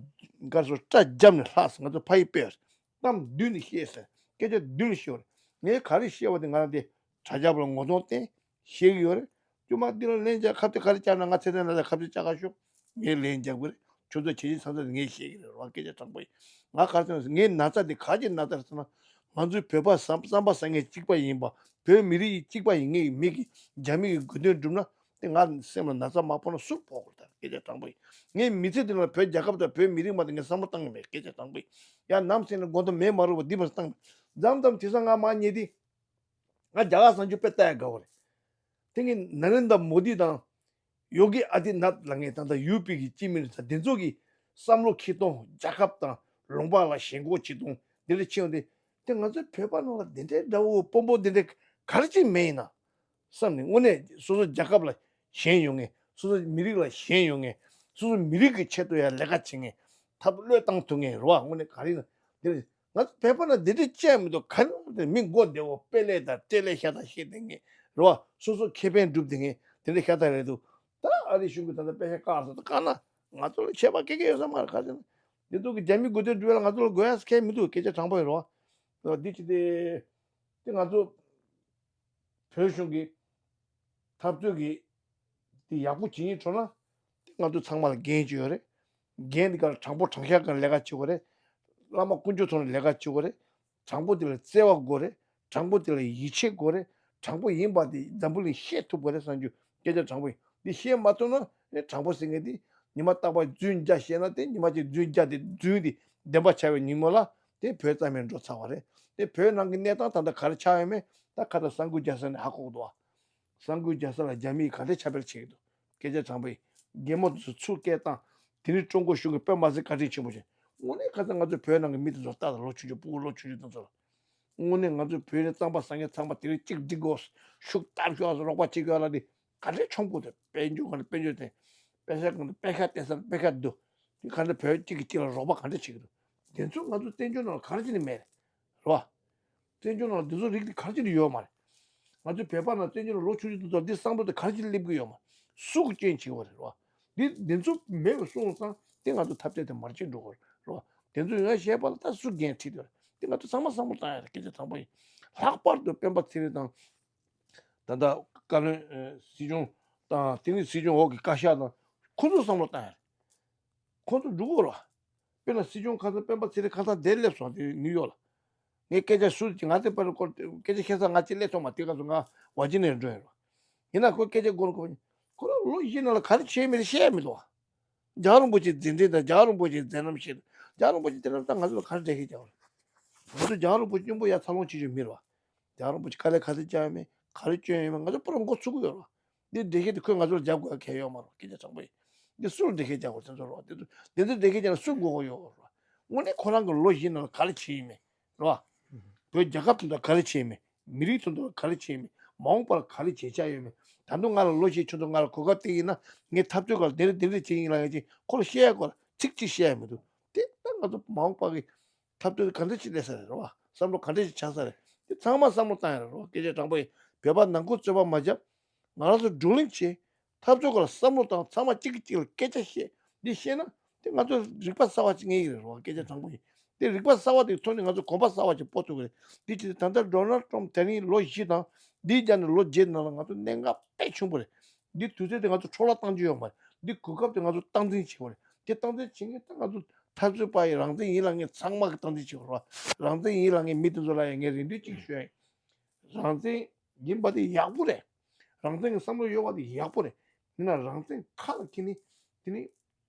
གར་སོ་སྐྲ་རྒྱབ་ནས་ལྷག་ཟེར་ང་ཚོ་ཕ་ཡི་དཔེ་རེད། གཏམ་མདུན་ནས་བཤད་ཟེར་སྐད་ཆ་མདུན་ནས་བཤད་བར་ངས་ག་རེ་བཤད་བ་དེ་ང་རང་དེ་དྲ་རྒྱ་པ་ལ་ངོ་གདོང་བསྟན་བཤད་གི་ཡོད་རེད། རྒྱུ་མ་འདི་ལ་ལན་རྒྱག་ཁ་གཏད་ག་རེ་བཅག་ན། ང་ཚེ་བརྟན་ལགས་ལ་ཁ་གཏད་བཅག་ག་ཤོག་ངས་ལན་རྒྱག་གི་རེད། ཁྱོད་ཚོ་བྱས་རྗེས་ཚང་ཚང་ངས་བཤད་ཀྱི་རེད། རོགས་སྐད་ཆ་དྲང་པོ་ཡིན། ང་ག་རེ་ཟེར་ན། ངའི་ན་ཚ་འདི་ག་གི་ན་ཚ་རེད་ཟེར་ན། ང་ཚོའི་བོད་པ་བསམ་བསམ་པ་བཟང་ངན་གཅིག་པ་ཡིན་པ། བོད་མི་རིགས་གཅིག་པ་ཡིན་ངེས་མི་གི་རྒྱ་མི་གི་དགོས་འདུན་བསྒྲུབ་ན། དེ་ང་སེམས་ལ་ན་ཚ་མ་ཕོག་ན་སུ་ཕོག་དགོས་རེད། ད་སྐད་ཆ་དྲང་པོ་ཡིན། ངའི་མི་ཚེ་འདི་ལ་བོད་རྒྱལ་ཁབ་དང་བོད་མི་རིགས་མ་གཏོགས་ངས་བསམ་བློ་བཏང་གི་མེད། སྐད་ཆ་དྲང་པོ་ཡིན། ཡང་ནམ་སེམས་ལ་མགོ་འདོགས་མེད་མ་རུང་བ་འདི་མ་བཏང་། མཚམས་མཚམས་དེང་སང་ང་མར་ཉལ་དུས། ང་རྒྱ་གར་བཟང་སྤྱོད་དཔེ་ལྟ་ཡ་དགའ་བོ་རེད། དེ་ངས་ན་རེན་དྲ་མོ་དི་དང་ཡོ་གི་ཨ་དི་ནད་ལབ་མཁན། ད་ལྟ་ཡུ་པི་གི་སྤྱི་མི་རེད། ད་དེ་ཚོ་གི་བསམ་བློ་འཁྱེར་སྟངས། རྒྱལ་ཁབ་དང་ལུང་པ་ལ་ཞེན་ཁོག་བྱེད་སྟངས་འདི་འདྲ་ཕྱིན་པ་དེ། དེ་ང་ཚོའི་བོད་པ་ནང་ལ་འདི་འདྲའི་དགྲ་བོ་དཔོན་པོ་འདི་འདྲའི་ག་རེ་ཅིག་མེད་ཡིན་ན་བསམ་ནས། དངོས་གནས་སོ་སོ་རྒྱལ་ཁབ་ལ་ཞེན་ཡོང་མཁན། སོ་སོ་མི་རིགས་ལ་ཞེན་ཡོང་མཁན། སོ་སོ་མི་རིགས་ཀྱི་ཆེད་དུ་ཡང་ལས་ཀ་བྱེད་མཁན། ཐབས་བློས་བཏང་ཐུབ་མཁན་རེད་བ། དངོས་གནས་ག་རེ་ཡིན་ན་འདི་རེད། ང་ཚོ་བོད་པ་ན་འདི་འདྲ་ཅན་མི་འདུག་ག་རེ་དེ་མི་མགོ་བདེ་བོ་དཔེ་ལས་དང་སྤྲེལ་ལས་ཤ་སྟག་བཤད་བསྡད་མཁན་རེད་བ། སོ་སོ་ཁེ་ཕན་སྒྲུབ་བསྡད་མཁན་དེ་འདྲ་ཤ་སྟག་རེད་འདུག་ད་ཨ་རིའི་གཞུང་གིས་ད་ལྟ་པེ་ཤ་བཀག་སོང་། ད་བཀག་ན་ང་ཚོ་ལ་ཁྱད་པར་སྐད་ཀྱི་ཡོད་ས་མ་རེད། ག་རེ་ཟེར་ན། འདི་ཚོ་གི་རྒྱ་མི་དགོས་འདོད་སྒྲུབ་ཡ་ལ་ང་ཚོ་ལ་དགོས་ཡ་ཁྱད་མི་འདུག་སྐད་ཆ་དྲང་པོ་ཡིན་རེད་བ། འདི་ཅི་སྟེ། དེ་ང་ཚོ་བོད་གཞུང་གི་འཐབ་རྩོད་ཀྱི་དེ་ཡག་པོ་བྱེད་སྙིང་བྲོ་ན། དེ་ང་ཚོ་ཚང་མ་ལ་འགན་ཅིག་ཡོད་རེད། འགན་དེ་ག་ལ་དྲང་པོ་དྲང་བཞག་གི་ལས་ཀ་བྱེད་དགོས་རེད། བླ་མ་དཀོན་མཆོག་ཐོག་ནས་ལས་ཀ་བྱེད་དགོས་རེད། དྲང་པོ་དེ་ལ་བརྩེ་བ་དགོས་རེད། དྲང་པོ་དེ་ལ་ཡིད་ཆེས་དགོས་རེད། དྲང་པོ་ཡིན་པ་དེ་འཛམ་བུ་གླིང་ཤེས་ཐུབ་དགོས་རེད་བསམ་རྒྱུ། སྐད་ཆ་དྲང་པོ་ཡིན། འདི་ཤེས་མ་ཐུབ་ན་ཨེ་དྲང་པོ་ཟེར་མཁན་དེ་ཉི་མ་རྟག་པར་རྫུན་བརྒྱ་བཤད་ན། དེ་ཉི་མ་གཅིག་རྫུན་བརྒྱ་དེ་རྫུན་དེ་བདེན་པ་ཆགས་པའི་ཉིན་མོ་ལ་དེ་བོད་རྩ་མེད་འགྲོ་ཚར་བ་རེད། དེ་བོད་ནང་གི་གནས་སྟངས་ད་ལྟ་ག་རེ་ཆགས་ཡོད་མེད་ད་ཁ་ད་གསར་འགོད་རྒྱག་ས་ནས་ཧ་གོ་གི་འདུག་བ། གསར་འགོད་རྒྱག་ས་ལ་རྒྱ་མིས་ག་འདྲས་ཁྱབ་སྤེལ་བྱེད་ཀྱི་འདུག་སྐད་ཆ་དྲང་པོ་ཡིན། རྒན་མོ་དེ་ཚོ་ཚུར་སྐད་བཏང་། དེ་རིང་ཀྲུང་གོ་གཞུང་གིས་དཔེ་མ་སྲིད་བཀའ་དྲིན་ཆེན་པོ་བྱས། དངོས་གནས་ཁ་སང་ང་ཚོའི་བོད་ནང་གི་མི་དེ་ཚོ་ལྟ་དང་། ལོ་ཆུང་ཆུང་། ཕྲུ་གུ་ལོ་ཆུང་ཆུང་དེ་ཚོ་ལ། དངོས་གནས་ང་ཚོའི་བོད་ནས་གཙང་པ་བཟང་ངན་ཚང་མ་དེ་རིང་གཅིག་སྒྲིལ་དགོས། ཤུགས་རྒྱབ་ཤོག་ཟེར་རོགས་པ་བྱེད་དགོས་ལ། དེ་ག་འདྲས་ཆོམ་པོ་དེ། དཔལ་འབྱོར་གང་དེ་དཔལ་འབྱོར་དེ། པེ་ཤ་གང་དེ་པེ་ཤ་དེ་ས་པེ་ཤ་འདུག་དེ་ག་འདྲས་བོད་གཅིག་གིས་གཅིག་ལ་རོགས་པ་ག་འདྲས་བྱེད་ཀྱི་འདུག་དེ་ཚོ་ང་ཚོ་བཙན་བྱོལ་ནང་ལ་ག་རེ་བྱས་ནས་མེད་རེད་བ། བཙན་བྱོལ་ནང་འདི་ཚོ་རིགས་དེ་ག་རེ་བྱས་ནས་ཡོད་མ་རེད། ང་ཚོའི་བོད་པ་ནང་བཙན་བྱོལ་ནང་ལོ་ཆུང་ཆུང་དེ་ཚོ་འདི་བསམ་བློ་དེ་ག་རེ་བྱས་ནས་སླེབས་ཀྱི་ཡོད་མ་རེད། སུ་གིས་སྐྱོན་བྱེད་ཀྱི་ཡོད་རེད་བ། འདི་འདི་ཚོ་མེད་པ་སོང་ཙང་དེ་ང་ཚོ་འཐབ་རྩོད་དེ་མར་ཕྱིན་འགྲོ་གི་རེད་བ། དེ་ཚོ་ཡོང་བཤད་པ་ལ་ད་སུ་འགན་འཁྲི་འདུག་དེ་ང་ཚོ་ཚང་མ་བསམ་བློ་བཏང་ཡ་རེད། སྐད་ཆ་དྲང་པོ་ཡིན། ལྷག་པར་དུ་སྤེན་པ་ཚེ་རིང་དང་། ད་ལྟ་བཀའ་བློན་ཨ་སྲིད་སྐྱོང་དང་། དེ་ནས་སྲིད་སྐྱོང་འོག་གི་བཀའ་ཤག་དང་། ཁོ་ཚོ་བསམ་བློ་བཏང་ཡ་རེད། ཁོ་ཚོ་འགྲོ་གི་རེད་བ། དཔེར་ན་སྲིད་སྐྱོང་ཁ་སང་སྤེན་པ་ཚེ་རིང་ཁ་སང་འདིར་སླེབས་སོང་། དེ་ནིའུ་ཡོག་ལ། ངས་སྐད་ཆ་ཟུར་གྱི་ང་ཚོའི་བར་སྐོར་སྐད་ཆ་བཤད་ས་ང་གཅིག་སླེབས་སོང་མ། དེ་སྐབས་སུ་ང་ཝར་ཇི་ནི་ཡར་འགྲོ་ཡོད་རེད་བ། ཡིན་ན་ཁོ་སྐད་ཆ་མགོ་ལ་གོ། ཁོ་རང་ལོ་བཞི་ནང་ལ་ག་རེ་བྱས་མེད་རེད་བཤད་ཡ་མི་འདུག་བ། རྒྱལ་བ་རིན་པོ་ཆེ་མཛད་འཕྲིན་དང་། རྒྱལ་བ་རིན་པོ་ཆེ་མཛད་རྣམ་བཤད། རྒྱལ་བ་རིན་པོ་ཆེ་དེ་རིང་ད་ང་ཚོ་ལ་ག་རེ་འགྲེལ་བཤད་རྒྱག་པ་རེད། ང་ཚོ་རྒྱལ་བ་རིན་པོ་ཆེ་སྙིང་པོ་ཡར་འཚར་ལོངས་བྱེད་རྒྱུ་མི་རེད་བ། རྒྱལ་བ་རིན་པོ་ཆེ་དཀའ་ལས་ག་ཚོད་བརྒྱབ་ཡོད་མེད། ག་རེ་བསྐྱོན་ཡོད་མེད། ང་ཚོ་པུ་ར་མགོ་ཚོད་ཀྱི་ཡོད་རེད་བ། འདི་འགྲེལ་བཤད་དེ་ཁོས་ང་ཚོ་ལ་རྒྱབ་དགོས་ཡ་གང་ཡང་ཡོད་མ་རེད། སྐད་ཆ་དྲང་པོ་ཡིན། འདི་སུ་ལ་འགྲེལ་བཤད་རྒྱག་དགོས་རེད། དེ་ཚོ་རེད་བ། དེ་ཚོ་འདི་ཚོ་འགྲེལ་བཤད་རྒྱག་ན་སུ་མགོ་སྐོར་ཡོད་རེད་བ། དངོས་གནས་ཁོ་རང་གི་ལོ་བཞི་ནང་ལ་ག་རེ་བྱས་ཡོད་མེད་རེད་བ། བོད་རྒྱལ་ཁབ་དོན་དག་ག་རེ་བྱས་ཡོད་མེད། མི་རིགས་དོན་དག་ག་རེ་བྱས་ཡོད་མེད། མ་འོངས་པར་ག་རེ་བྱེད་འཆར་ཡོད་མེད། ད་དུང་ང་ལ་ལོ་བཞི་ཆུང་དུ་ང་ལ་གོ་སྐབས་སྟེར་ཡིན་ན། ངས་འཐབ་རྩོད་སྒང་ལ་དེ་འདྲ་དེ་འདྲ་བྱས་ཡིན་ལབ་ཡ་ཅིག་ཁོ་ལ་བཤད་ཡ་སྐོར་ལ་ཚིག་གཅིག་བཤད་ཡ་མི་འདུག་དེ་ད་ང་ཚོ་མ་འོངས་པ་གི་འཐབ་རྩོད་ག་འདྲ་ཞིག་སླེབས་ས་རེད་རེད་བ། བསམ་བློ་ག་འདྲ་ཞིག་ཆགས་ས་རེད། དེ་ཚང་མ་བསམ་བློ་བཏང་ཡ་རེད་རེད་བ། སྐད་ཆ་དྲང་པོ་ཡིན། བོད་པ་ནང་ཁུལ་རྩོད་པ་མ་བརྒྱབ། ང་རང་ཚོ་བགྲོ་གླེང་བྱེད། འཐབ་རྩོད་སྐོར་ལ་བསམ་བློ་བཏང་། ཚང་མ་གཅིག་གིས་གཅིག་ལ་སྐད་ཆ་བཤད། འདི་བཤད་ན་དེ་ང་ཚོ་རིག་པ་གསར་བ་ཅིག་རྙེད་ཀྱི་རེད་རེད་བ། སྐད་ཆ་དྲང་པོ་ཡིན། དེ་རིག་པ་གསར་བ་དེའི་ཐོག་ནས་ང་ཚོ་གོམ་པ་གསར་བ་ཅིག་སྤོ་ཐུབ་ཀྱི་རེད། འདི་ཅི་སྟེ་ད་ལྟ་ཌོ་ནལ་ཊམ་དེ་རིང་ལོ་བཞི་དང་། འདིའི་རྒྱབ་ནས་ལོ་བརྒྱད་ནང་ལ་ང་ཚོ་གནད་འགག་དཔེ་ཆེན་པོ་རེད། འདི་དུས་ཚོད་དེ་ང་ཚོ་འཕྲོ་བརླག་གཏང་རྒྱུ་ཡོད་མ་རེད། འདི་གོ་སྐབས་དེ་ང་ཚོ་སྟངས་འཛིན་བྱེད་དགོས་རེད། དེ་སྟངས་འཛིན་བྱེད་མཁན་ད་ང་ཚོ་འཐབ་རྩོད་པ་ཡིན། རང་བཙན་ཡིན་ལབ་མཁན་ཚང་མ་གིས་སྟངས་འཛིན་བྱེད་དགོས་རེད་བ། རང་བཙན་ཡིན་ལབ་མཁན་མི་དེ་ཚོ་ལ་ཡང་ངས་རེ་འདུན་གཅིག་ཞུ་ཡ་ཡིན། རང་བཙན་ཡིན་པ་དེ་ཡག་པོ་རེད། རང་བཙན་གྱི་བསམ་བློ་ཡོད་པ་དེ་ཡག་པོ་རེད། ཡིན་ན་རང་བཙན་ཁ་ལ་འཁྱེར་ནས། དེ་ནི་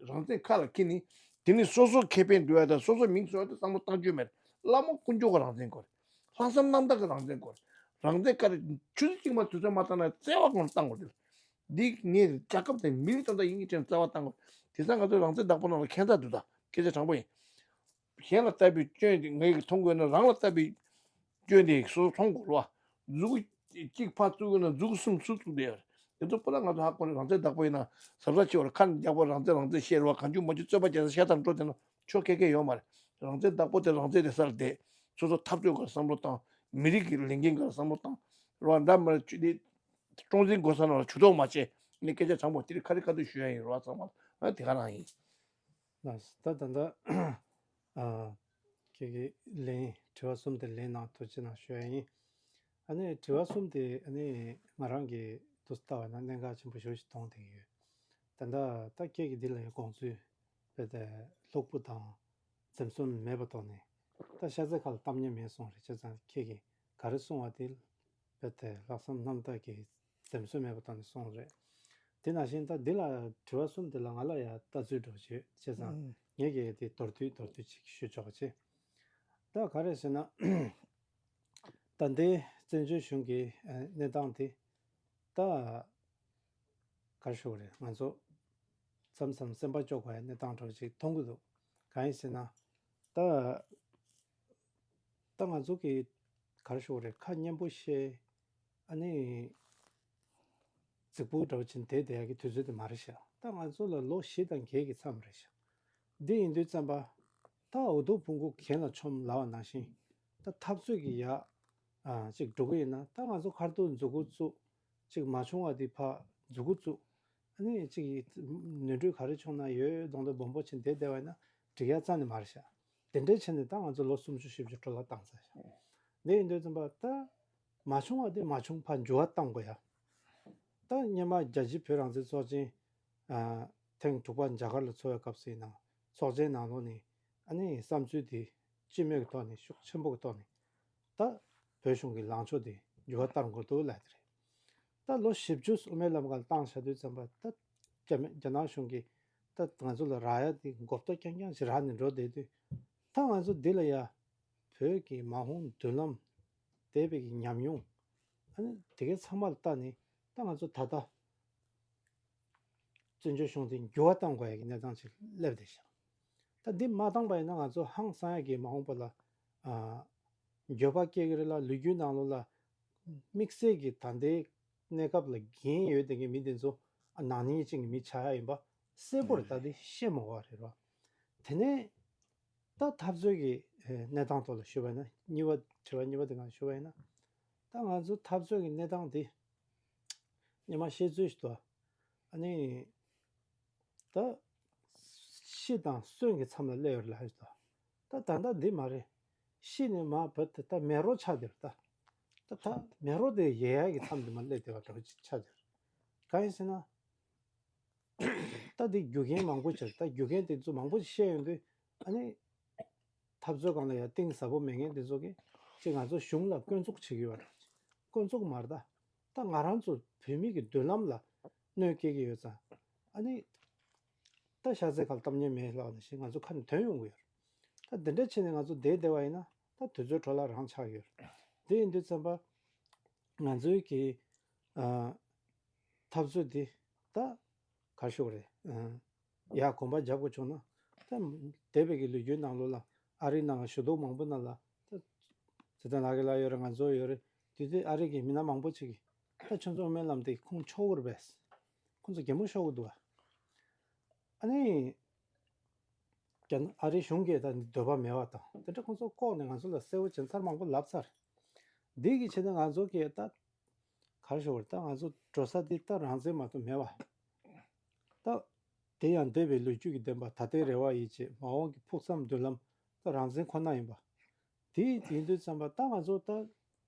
རང་བཙན་ཁ་ལ་འཁྱེར་ནས། དེ་ནི་སོ་སོ་ཁེ་ཕན་སྒྲུབ་ཡ་དང་སོ་སོ་མིང་བཟོ་ཡ་དེ་བསམ་བློ་བཏང་རྒྱུ་མེད། བླ་མ་དཀོན་མཆོག་གི་རང་བཙན་དགོས་རེད། ལྷག་བསམ་རྣམ་དག་གི་རང་བཙན་དགོས་རེད། རང་བཙན་ཁ་ལ་ཆུ་ཚོད་གཅིག་མ་དུས་ཚོད་མ་བཏང་ན་བརྩེ་བ་གང་བཏང་དགོས་རེད། འདི་ངས་རྒྱལ་ཁབ་དང་མི་རིགས་དོན་དག་ཡིན་གྱི་དྲན་བརྩེ་བ་བཏང་དགོས། དེང་སང་ང་ཚོའི་རང་བཙན་བདག་པོ་ནང་ལ་ཁྱད་མཚར་འདུག་ད་སྐད་ཆ་དྲང་པོ་ཡིན། གཞན་ལ་ལྟ་བུའི་སྐྱོན་དེ་ངས་མཐོང་དགོས་ན། རང་ལ་ལྟ་བུའི་སྐྱོན་དེ་སོ་སོ་མཐོང་དགོས་རེད་བ། མཛུ་གུ་གཅིག་ཕར་བཙུགས་ན་མཛུ་གུ་གསུམ་ཚུར་བཙུགས་བསྡད་ཡོད་རེད། དེ་ཚོ་པུ་ར་ང་ཚོ་ཧ་གོ་ནས། རང་བཙན་བདག་པོ་ཡིན་ན་གཟབ་གཟབ་བྱེད་དགོས་རེད། ཁ་རྒྱག་པ་རང་བཙན་རང་བཙན་བཤད་རེད་བ། གང་བྱུང་མང་བྱུང་རྩོད་པ་རྒྱག་ས་ཤ་སྟག་འགྲོ་བསྡད་ན་ཆོ་ཁེ་ཁེ་ཡོད་མ་རེད། རང་བཙན་བདག་པོ་དེ་རང་བཙན་དེ་སར་བསྡད། སོ་སོ་འཐབ་རྩོད་སྒང་བསམ་བློ་བཏང་། མི་རིགས་ཀྱི་ལས་འགན་སྒང་བསམ་བློ་བཏང་། རེད་བ། འདྲ་མ་རེད། ཅི་དེ་ཀྲུང་ཟིང་སྒོ་ས་ནང་ལ་ཇུས་གཏོགས་མ་བྱེད། ངས་སྐད་ཆ་དྲང་པོ་དེ་རིང་ཁ་རི་ཁ་ཐུག་ཞུ་ཡ་ཡིན་རེད་བ། ཚང་མ་ཨ་དེ་ག་རང་ཡིན། ལགས་སོ། ད་ད་ལྟ་ཨ་ཁྱེད་ཀྱི་ལན། དྲི་བ་གསུམ་དེ་ལན་གནང་། ཐུགས་རྗེ་གནང་ཞུ་ཡ་ཡིན། ཨ་ནི་དྲི་བ་གསུམ་དེ་ཨ་ནི་ང་རང་གི་ དུ་ལྟ་བ་ན་གནད་འགག་ཆེན་པོ་ཞེ་པོ་ཞིག་མཐོང་བསྡད་ཀྱི་ཡོད། ད་ལྟ་ད་ཁྱེད་ཀྱིས་འདི་ལ་ཡང་དགོངས་ཚུལ་རྦད་དེ་ལྷུག་པོ་དང་འཛེམ་ཟོན་མེད་པ་ཐོག་ནས། ད་ཤ་ཚའི་ཁ་ལ་གཏམ་སྙན་མེད་གསུངས་རེད། བྱས་ཙང་ཁྱེད་ཀྱིས་ག་རེ་གསུངས་པ་དེ་རྦད་དེ་ལྷག་བསམ་རྣམ་དག་གིས་འཛེམ་ཟོན་མེད་པ་ཐོག་ནས་གསུངས་རེད། དེ་ནང་བཞིན་ད་འདི་ལ་དྲི་བ་གསུམ་དེ་ལ་ང་ལ་ཡང་ལྟ་ཚུལ་འདྲ་བོ་ཅིག་ཡོད། བྱས་ཙང་ངས་ཀྱིས་དེ་མདོར་བསྡུས་མདོར་བསྡུས་ཅིག་ཞུ་ཆོག་པ་བྱེད། ད་ག་རེ་ཟེར་ན། ད་ལྟའི་བཙན་བྱོལ་གཞུང་གི་ཨ་གནས་སྟངས་དེ་ད་ག་རེ་ཞུ་དགོས་རེད། ང་ཚོ་མཚམས་མཚམས་སེམས་པ་སྐྱོ་དགོས་ཡ་གནས་སྟངས་འདྲ་བོ་ཅིག་མཐོང་གི་འདུག་གང་ཡིན་ཟེར་ན། ད་ད་ང་ཚོ་གི་ག་རེ་ཞུ་དགོས་རེད། ཁ་སྙན་པོ་བཤད། ཨ་ནི་རྫིག་པོ་འདྲ་བོ་ཅིག་བསྡད་བསྡད་ཡ་གི་དུས་ཚོད་དེ་མ་རེད་ཤག་ད་ང་ཚོ་ལ་ལོ་བཞི་དང་བརྒྱད་ཀྱི་མཚམས་རེད་ཤག་འདི་ཡིན་དུས་ཙམ་པ། ད་འུ་ཐུག་བོང་ཀུ་གྱེན་ལ་མཆོངས་ལབ་པ་ནང་བཞིན། ད་འཐབ་རྩོད་ཀྱི་ཡ་ཨ་ཅིག་འགྲོ་གི་ཡིན་ན། ད་ང་ཚོ་ཁ་ཐུག་མཛུབ་གུ་བཙུགས། ཅིག་མ་བྱུང་བ་དེ་ཕར་མཛུབ་གུ་བཙུགས། ཨ་ནི་ཅིག་ནོར་འཁྲུལ་ག་རེ་བྱུང་ན་ཡོད་མདོག་མདོག་སྦོམ་པོ་བྱས་བསྡད་བསྡད་པ་ཡིན་ན་འགྲིག་ཡ་རྩ་ནས་མ་རེད་ཤག་དེ་འདྲའི་བྱས་ནས་ད་ང་ཚོ་ལོ་སུམ་ཅུ་བཞི་བཅུ་འགྲོ་ལ་བཏང་ཚར་ཤག་འདི་ཡིན་དུས་ཙམ་པ་ད་མ་བྱུང་བ་དེ་མ་བྱུང་ཕར་འགྱུར་བ་གཏང་དགོས་ཡ། ད་སྔོན་མ་རྒྱལ་སྤྱིའི་བོད་རང་བཙན་ཚོགས་ཆེན་ཨ་ཐེངས་དྲུག་པ་རྒྱ་གར་ལ་ཚོགས་པའི་སྐབས་སུ་ཡིན་ནའང་ཚོགས་ཆེན་ནང་ལོགས་ནས་ཨ་ནི་བསམ་ཚུལ་དེ་སྤྱི་མོས་ཀྱི་ཐོག་ནས་ཤུགས་ཆེན་པོ་གི་ཐོག་ནས་ད་བོད་གཞུང་གི་ལངས་ཕྱོགས་དེ་འགྱུར་བ་གཏང་དགོས་འདུག་ལབ་དེ་རེད། ད་ལོ་བཞི་བཅུ་དབུ་མའི་ལམ་ཁ་ལ་བཏང་བཞག་དུས་ཙམ་པ། ད་རྒྱ་མི་རྒྱ་ནག་གཞུང་གིས་ད་ང་ཚོ་ལ་རག་ཡ་དེ་མགོ་བཏགས་རྐྱང་རྐྱང་ཞིག་རག་ནས་འགྲོ་བསྡད་དུས། ད་ང་ཚོ་འདི་ལ་ཡ་བོད་ཀྱི་མ་འོངས་མདུན་ལམ། འདས་པའི་གི་ཉམས་མྱོང་། ཨ་ནི་དེ་གའི་ཚང་མ་ལ་བལྟས་ནས་ད་ང་ཚོ་ད་ལྟ་བཙན་བྱོལ་གཞུང་དེ་འགྱུར་བ་གཏང་དགོས་ཡ་གི་གནས་སྟངས་ཅིག་སླེབས་བསྡད་ཤག་ད་འདི་མ་བཏང་པ་ཡིན་ན་ང་ཚོ་ཧང་སང་ཡ་གི་མ་འོངས་པ་ལ་ཨ་འགྱོད་པ་སྐྱེ་གི་རེད་ལ། ལོ་རྒྱུས་ནང་ལོགས་ལ་དམིགས་བསལ་གྱི་ད་ལྟའི་གནས་སྐབས་ལ་འགན་ཡོད་བསྡད་མཁན་མི་དེ་ཚོ་ཨ་ནག་ཉེས་ཅན་གྱི་མི་ཆགས་ཡ་ཡིན་པ་གསལ་པོར་ད་ལྟ་ཤེས་མ་དགོས་པ་རེད་རོ། དེ་ནས་ད་འཐབ་རྩོད་ཀྱི་ཨེ་གནས་སྟངས་ཐོག་ལ་ཞུས་པ་ཡིན་ན། གཉིས་པ། དྲི་བ་གཉིས་པ་དེ་སྒང་ཞུས་པ་ཡིན་ན། ད་ང་ཚོ་འཐབ་རྩོད་ཀྱི་གནས་སྟངས་དེ་སྔོན་མ་བཤད་ཚུལ་ཞིག་འདུག་ཨ་ནི་ད་ཤི་དང་གསོན་གྱི་མཚམས་ལ་སླེབས་ཡོད་རེད་ལབ་ཡོད་ད། ད་ད་ལྟ་འདི་མ་རེད། ཤི་ནས་མར་བུད་དེ་ད་མེ་རོ་ཆགས་བསྡད་རེད་ད། ད་ད་མེ་རོ་དེ་ཡལ་ཡག་གི་མཚམས་དེ་མར་སླེབས་བསྡད་པ་འདྲ་བོ་ཅིག་ཆགས་བསྡད་རེད། གང་ཡིན་ཟེར་ན། ད་འདི་རྒྱུ་རྐྱེན་མང་པོ་ཅིག་ད་རྒྱུ་རྐྱེན་དེ་ཚོ་མང་པོ་ཅིག་བཤད་ཡོང་དུས། ཨ་ནི་འཐབ་རྩོད་སྒང་ལ་ཡ་གཏིང་ཟབ་པོ་མེད་མཁན་དེ་ཚོ་གིས་ཅིག་ང་ཚོ་གཞུང་ལ་སྐྱོན་འཛུགས་བྱེད་ཀྱི་ཡོད་པ་འདྲ་བོ་ཅིག་སྐྱོན་འཛུགས་མ་རེད་ད། ད་ང་རང་ཚོ་བོད་མི་གི་མདུན་ལམ་ལ་གནོད་སྐྱེལ་གྱི་ཡོད་ཙང་། ཨ་ནི་ད་ཤ་ཚའི་ཁ་ལ་གཏམ་སྙན་མེད་ལབ་པ་ནང་བཞིན་ང་ཚོ་ཁ་ནས་ཐོན་ཡོང་གི་ཡོད་རེད། ད་འདི་འདྲ་བྱས་ནས་ང་ཚོ་བསྡད་བསྡད་པ་ཡིན་ན་ད་དུས་ཚོད་འཕྲོ་བརླག་རང་ཆགས་ཡོད་རེད། དེ་ཡིན་དུས་ཙམ་པ་ང་ཚོའི་གི་ཨ་འཐབ་རྩོད་འདི་ད་ག་རེ་ཞུ་དགོས་རེད། ཨ་ཡར་གོམ་པ་རྒྱབ་དགོས་བྱུང་ན། ད་འདས་པའི་གི་ལོ་རྒྱུས་ནང་ལོགས་ལ་ཨ་རིའི་ནང་གཞུང་དོན་མང་པོ་ནང་ལ་ད་ཚེ་བརྟན་ལགས་ཀྱི་ལ་ཡོད་རེད། ང་ཚོ་ཡོད་རེད། དེ་དུས་ཨ་རི་གི་མི་སྣ་མང་པོ་ཅིག་གིས་ད་ཁྱོད་ཚོ་དབུ་མའི་ལམ་དེ་ཁུངས་འཁྱོལ་གྱི་རེད་པས། ཁོང་ཚོ་གད་མོ་ཤོར་གྱི་འདུག་བ། ཨ་ནི་རྒྱ་ནག་ཨ་རིའི་གཞུང་གིས་ད་འདོད་པ་མེད་པ་དང་དེ་འདྲ་ཁོང་ཚོ་ལྐོག་ནས་ང་ཚོ་ལ་གསལ་པོ་བྱས་ཚར་མང་པོ་ལབ་ཚར། འདི་གི་ཆེད་དུ་ང་ཚོ་གིས་ད་ག་རེ་ཞུ་དགོས་རེད། ད་ང་ཚོ་འགྲོ་ས་དེ་ད་རང་བཙན་མ་གཏོགས་མེད་པ། ད་དེ་ཡང་འདས་པའི་ལོ་རྒྱུས་ཀྱི་བདེན་པ། ད་ལྟའི་རེ་བ་ཡིད་ཆེས། མ་འོངས་ཀྱི་ཕུགས་བསམ་མདུན་ལམ་ད་རང་བཙན་ཁོ་ན་ཡིན་པ། དེ་ཡིན་དུས་ཙམ་པ་ད་ང་ཚོ་ད་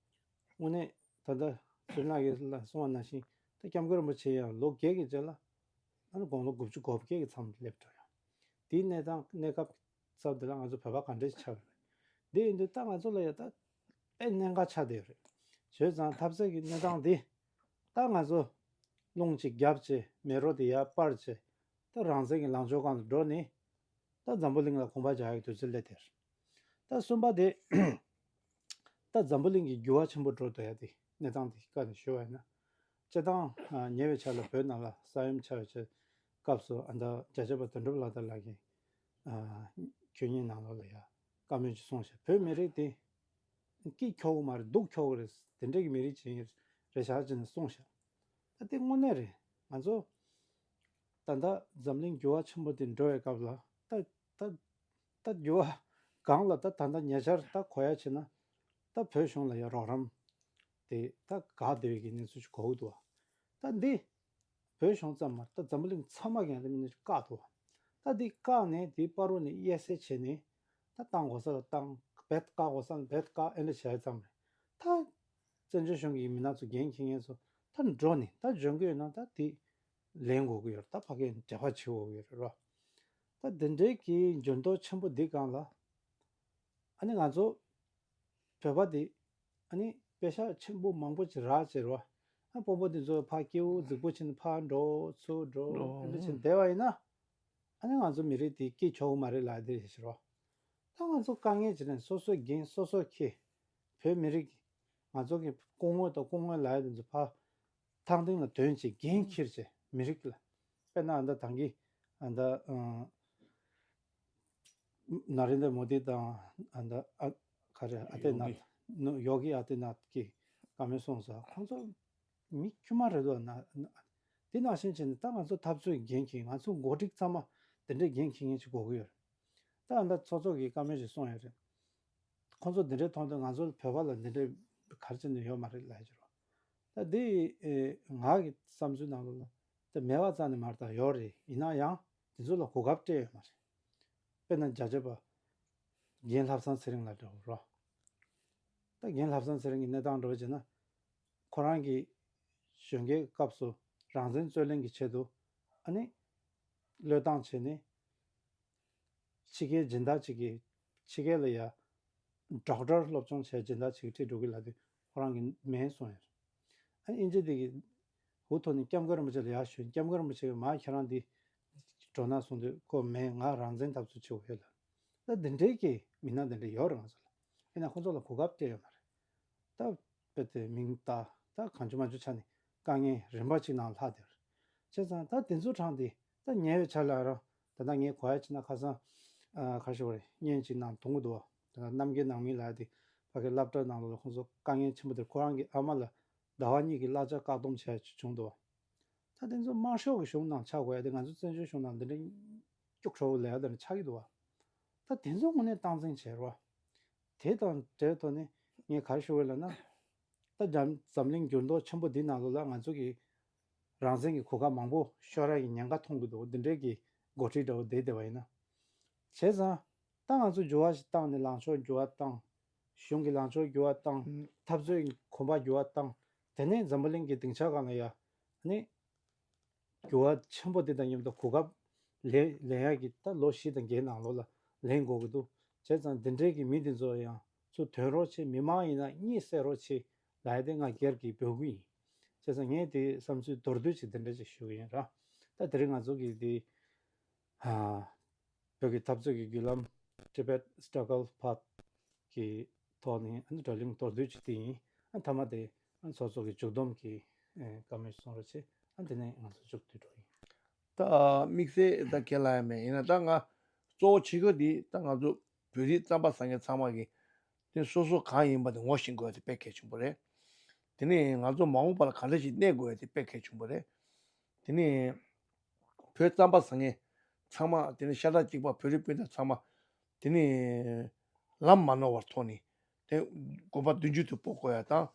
དངོས་གནས་ད་ལྟ་ཚུལ་ལགས་ཀྱིས་ལ་གསུངས་པ་ནང་བཞིན་ད་སྐྱབས་མགོན་རིན་པོ་ཆེ་ཡང་ལོ་བརྒྱད་ཀྱི་རྗེས་ལ་ཨ་ནི་དགུང་ལོ་དགུ་བཅུ་གོ་བརྒྱད་ཀྱི་མཚམས་སླེབས་འགྲོ་ཡོང་། དེའི་གནས་སྟངས་གནས་སྐབས་སྐབས་དེ་ལ་ང་ཚོ་བོད་པ་ག་འདྲས་ཆགས་ཡོད་རེད། དེ་ཡིན་དུས་ད་ང་ཚོ་ལ་ཡ་ད་དཔེ་གནད་འགག་ཆགས་བསྡད་ཡོད་རེད། བྱས་ཙང་འཐབ་རྩོད་ཀྱི་གནས་སྟངས་འདི་ད་ང་ཚོ་རླུང་ཅིག་རྒྱབ་བྱས། མེ་རོ་དེ་ཡར་སྤར་བྱས། ད་རང་བཙན་གྱི་ལངས་ཕྱོགས་སྒང་ལ་འགྲོ་ནས་ད་འཛམ་བུ་གླིང་ལ་གོམ་པ་རྒྱག་ཡག་དུས་ཚོད་སླེབས་བསྡད་རེད། ད་གསུམ་པ་དེ་ད་འཛམ་བུ་གླིང་གི་འགྱུར་བ་ཆེན་པོ་འགྲོ་སྡོད་ཡ་དེ་གནས་སྟངས་དེ་སྐོར་ནས་ཞུ་བ་ཡིན་ན། སྤྱིར་བཏང་ཨ་ཉེ་བའི་ཆར་ལ་བོད་ནང་ལ་ས་ཡོམ་ཆགས་པའི་ཆ་སྐབས་སུ་ཨ་ད་རྒྱལ་གཅེས་པ་དོན་གྲུབ་ལྷ་དར་ལགས་ཀྱིས་ཨ་ཁྱོན་ཉིད་ནང་ལོགས་ལ་ཡ་བཀའ་མོལ་ཅིག་གསུངས་ཤག་བོད་མི་རིགས་དེ་སྐྱིད་ཁྱོག་གི་མ་རེད། སྡུག་ཁྱོག་གི་རེད། དེ་འདྲའི་གི་མི་རིགས་ཅིག་རེད་ཤག་ཅེས་ནས་གསུངས་ཤག་ད་དེ་དངོས་གནས་རེད། ང་ཚོ་ད་ལྟ་འཛམ་གླིང་འགྱུར་བ་ཆེན་པོ་དེ་འགྲོ་བའི་སྐབས་ལ་ད་ད་ད་འགྱུར་བ་སྒང་ལ་ད་ད་ལྟ་ཉེ་ཆར་ད་གོ་ཡ་བྱས་ན་ད་བོད་གཞུང་ལ་ཡ་རོགས་རམ་དེ་ད་འགག་བསྡད་པའི་གི་གནས་ཚུལ་ཞིག་གོ་གི་འདུག་བ། ད་འདི་བོད་གཞུང་ཙམ་མ་རེད། ད་འཛམ་བུ་གླིང་ཚང་མ་གི་ཡང་དེ་མིན་ནས་བཀག་འདུག་བ། ད་འདི་བཀག་ནས་དེའི་བར་རུ་ནས་དབྱེ་གསེས་བྱས་ནས་ད་བཏང་དགོས་ས་ལ་བཏང་། རྦད་བཀག་དགོས་ས་ལ་རྦད་བཀག་ཨེ་འདྲ་བྱས་ཙམ་རེད། ད་བཙན་བྱོལ་གཞུང་གི་མི་སྣ་ཚོ་འགན་འཁྱེར་མཁན་ཚོ་ ད་འགྲོ་ནས་ད་འཇོན་གི་ཡོད་ན་ད་དེ་ལེན་དགོས་ཀྱི་ཡོད་རེད། ད་ཕ་གིར་འབྲེལ་བ་བྱེད་དགོས་ཀྱི་ཡོད་རེད་རོ། ད་འདི་འདྲའི་གི་འགྱུར་ལྡོག་ཆེན་པོ་འདི་སྒང་ལ་ཨ་ནི་ང་ཚོ་བོད་པ་འདི་ཨ་ནི་པེ་ཤག་ཆེན་པོ་མང་པོ་ཅིག་རག་བྱས་རོ། ཨ་དཔོན་པོ་འདི་ཚོ་ཕར་སྐྱིད་པོ་རྫིག་པོ་བྱས་ནས་ཕར་འགྲོ་ཚུར་འགྲོ་འགྲོ་ཨ་འདྲ་བྱས་ནས་བསྡད་པ་ཡིན་ན། ཨ་ནི་ང་ཚོ་མི་རིགས་དེ་སྐྱིད་ཆོག་གི་མ་རེད་ལབ་དེ་རེད་ཤག་རོ། ད་ང་ཚོ་དཀའ་ངལ་བྱས་ནས་སོ་སོའི་འགན་སོ་སོ་འཁྱེར། བོད་མི་རིགས་ང་ཚོ་གི་སྐུ་ངོ་དང་སྐུ་ངོ་ལབ་ཡ་དེ་ཚོ་ཕར་ཐང་སྟེང་ལ་དོན་བྱེད། འགན་འཁྱེར་བྱས་མི་རིགས་ལ། དཔེར་ན་ཨ་ད་ད་གིན་ཨ་ད་ཨ་ན་རེན་དྲ་མོ་དི་དང་ཨ་ད་ཨ་ག་རེ་ཨ་ཏེ་ཡོ་གི་ནད་ནོ་ཡོ་གི་ཨ་ཏེ་ནད་ཀྱི་བཀའ་མོལ་གསུངས་སོང་། ཁོང་ཚོ་མི་དཀྱུས་མ་རེད་འདུག་ན་ན། དེ་ནང་བཞིན་བྱས་ནས་ད་ང་ཚོ་འཐབ་རྩོད་འགན་འཁྱེར། ང་ཚོ་འགོ་ཁྲིད་ཚང་མ་དེ་འདྲའི་འགན་འཁྱེར་མཁན་ཞིག་དགོས་ཀྱི་ཡོད་རེད། ད་ཨ་ད་ཚོགས་གཙོ་གིས་བཀའ་མོལ་ཞིག་གསུངས་ཡོད་རེད། ཁོང་ཚོ་འདི་འདྲའི་མཐོང་དུས་ང་ཚོ་བོད་པ་ལ་འདི་འདྲའི་ག་རེ་བྱས་ནས་ཡོད་མ་རེད་ལབ་ཀྱི་རེད། ད་འདི་ཨེ་ང་གི་བསམ་ཚུལ་ནང་ལོགས་ལ་ད་མེད་པ་རྩ་ནས་མ་རེད། ད་ཡོད་རེད། ཡིན་ན་ཡང་དེ་ཚོ་ལ་གོ་སྐབས་སྤྲད་ཡོད་མ་རེད། དཔེར་ན་བརྒྱ་ཆ་བརྒྱ་རྒན་ལྷ་བཟང་ཚེ་རིང་ལགས་འདྲ་བོ་རོ། ད་རྒན་ལྷ་བཟང་ཚེ་རིང་གི་གནས་སྟངས་འདྲ་བོ་བྱས་ན། ཁོ་རང་གི་གཞོན་སྐྱེས་སྐབས་སུ་རང་བཙན་རྩོད་ལེན་གྱི་ཆེད་དུ་ཨ་ནི་བློས་བཏང་བྱས་ནས་ཕྱི་རྒྱལ་སྦྱིན་བདག་ཅིག་གིས་ཕྱི་རྒྱལ་ལ་ཡ་ཌོག་ཊར་སློབ་སྦྱོང་བྱས་སྦྱིན་བདག་ཅིག་ཁྲིད་འགྲོ་གི་ལབ་དུས་ཁོ་རང་གིས་མེད་གསུངས་ཡོད། ཨ་དབྱིན་ཇི་དེ་གི་འུ་ཐོག་ནས་སྐྱབས་མགོན་རིན་པོ་ཆེ་ལ་ཡར་ཞུས། སྐྱབས་མགོན་རིན་པོ་ཆེ་གིས་མར་ཁྱེད་རང་འདི་འགྲོ་ན་གསུངས་དུས་ཁོ་མེད། ང་རང་བཙན་འཐབ་རྩོད་བྱེད་དགོས་ཡོད་ལབ། ད་འདི་འདྲའི་གི་མི་སྣ་འདི་འདྲ་ཡོད་རེད་ང་ཚོ་ལ། ཡིན་ན་ཁོ་ཚོ་ལ་གོ་སྐབས་སྤྲད་ཡོད་མ་རེད། ད་དཔེ་དེ་མིང་བཏགས་ད་གང་བྱུང་མང་བྱུང་ཆ་ནས་དཀའ་ངལ་རིམ་པ་གཅིག་ནང་ལྷག་བསྡད་རེད། བྱས་ཙང་ད་དེ་ཚོ་དྲངས་ཏེ་ད་ཉེ་བའི་ཆར་ལ་རང་ད་ལྟ་ངས་གོ་ཡ་བྱས་ན་ཁ་སང་ཨ་ག་རེ་ཞུ་དགོས་རེད། བརྙན་གཅིག་ནང་མཐོང་གི་འདུག་བ། ད་ལྟ་རྣམ་རྒྱལ་ནང་མི་ལགས་དེ་ཕ་གི་སློབ་གྲྭ་ནང་ལོགས་ལ་ཁོང་ཚོ་དཀའ་ངལ་ཆེན་པོ་དེར་ཁོ་རང་གི་ཨ་མ་ལ་ཟླ་བ་གཉིས་ཀྱི་གླ་ཆ་བཀག་སྡོམ་བྱས་བྱུང་འདུག་བ། ད་དེ་ཚོ་དམར་ཤོག་གི་གཞུང་ནང་ཆགས་དགོས་ཡ་དེ་ང་ཚོ་བཙན་བྱོལ་གཞུང་ནང་འདི་འདྲ་སྐྱུག་བྲོ་བོ་ལས་ཡ་དེ་འདྲ་ཆགས་ཀྱི་འདུག་བ། ད་དེ་ཚོ་དངོས་གནས་སྟངས་འཛིན་བྱེད་རོགས། དེ་དང་འབྲེལ་ཐོག་ནས་ངས་ག་རེ་ཞུ་དགོས་ལབ་ན། ད་འཛམ་འཛམ་གླིང་འགྱུར་ལྡོག་ཆེན་པོ་འདི་ནང་ལོགས་ལ་ང་ཚོ་གི་རང་བཙན་གྱི་གོ་སྐབས་མང་པོ་ཤོར་ཡ་གི་ཉེན་ཁ་མཐོང་གི་འདུག་འདི་འདྲའི་གི་འགོ་ཁྲིད་འདྲ་བོ་བསྡད་བསྡད་པ་ཡིན་ན། བྱས་ཙང་ད་ང་ཚོ་འགྱུར་བ་ཞིག་བཏང་ནས་ལངས་ཕྱོགས་འགྱུར་བ་བཏང་། གཞུང་གི་ལངས་ཕྱོགས་འགྱུར་བ་བཏང་། ཨུམ། འཐབ་རྩོད་ཀྱི་གོམ་པ་འགྱུར་བ་བཏང་། དེ་ནས་འཛམ་བུ་གླིང་གི་སྡིངས་ཆ་སྒང་ལ་ཡ་ནི་འགྱུར་བ་ཆེན་པོ་དེ་དང་མཉམ་དུ་གོ་སྐབས་ལེན་ལེན་ཡག་གི་ད་ལོ་བཞི་དང་བརྒྱད་ནང་ལོགས་ལ་ལེན་དགོས་ཀྱི་འདུག་བྱས་ཙང་འདི་འདྲའི་གི་མི་འདི་ཚོ་ཡང་ཚུར་ཐོན་རོགས་བྱེད། མི་མང་ཡིན་ན་གཉིད་སད་རོགས་བྱེད་ལབ་ཡ་དེ་ང་སྒེར་གྱི་འབོད་སྐུལ་ཡིན། བྱས་ཙང་ངས་དེ་བསམ་ཚུལ་མདོར་བསྡུས་ཅིག་འདི་འདྲ་ཅིག་ཞུ་གི་ཡིན་ར། ད་དེ་རིང་ང་ཚོ་གི་དེ་ཨ། བོད་ཀྱི་འཐབ་རྩོད་ཀྱི་བརྒྱུད་ལམ། Tibet Struggle Path གི་ཐོག་ནས་ཨ་ནི་བགྲོ་གླེང་མདོར་བསྡུས་ཅིག་དེ་ཡིན། ཨ་མཐའ་མ་དེ་ཨ་ཚོགས་གཙོ་གི་མཇུག་བསྡོམས་ཀྱི་ཨེ་བཀའ་མོལ་གསུང་རོགས་བྱེད། ཨ་དེ་ནས་ང་ཚོ་མཇུག་བསྡུ་འགྲོ་ཡིན། ད་དམིགས་བསལ་ད་ཁས་ལེན་ཡ་མེད། ཡིན་ན་ད་ང་གཙོ་བོ་བྱེད་དགོས་འདི་ད་ང་ཚོ་བོད་རིགས་རྩམ་པ་ཟ་མཁན་ཚང་མ་གི་དེ་སོ་སོ་གང་ཡིན་པ་དེ་ངོ་ཤེས་དགོས་ཡ་དེ་དཔེ་གལ་ཆེན་པོ་རེད། དེ་ནས་ང་ཚོ་མ་འོངས་པ་ལ་ག་འདྲ་ཞིག་གནས་དགོས་ཡ་དེ་དཔེ་གལ་ཆེན་པོ་རེད། དེ་ནས་བོད་རྩམ་པ་ཟ་མཁན་ཚང་མ། དེ་ནས་ཤ་ཁྲག་གཅིག་པ་བོད་རིགས་སྤུན་ཟླ་ཚང་མ་དེ་ནས་ལམ་མ་ནོར་བར་ཐོག་ནས་དེ་དགོན་པ་མདུན་གྱི་དུ་སྤོ་དགོས་ཡ་དང་།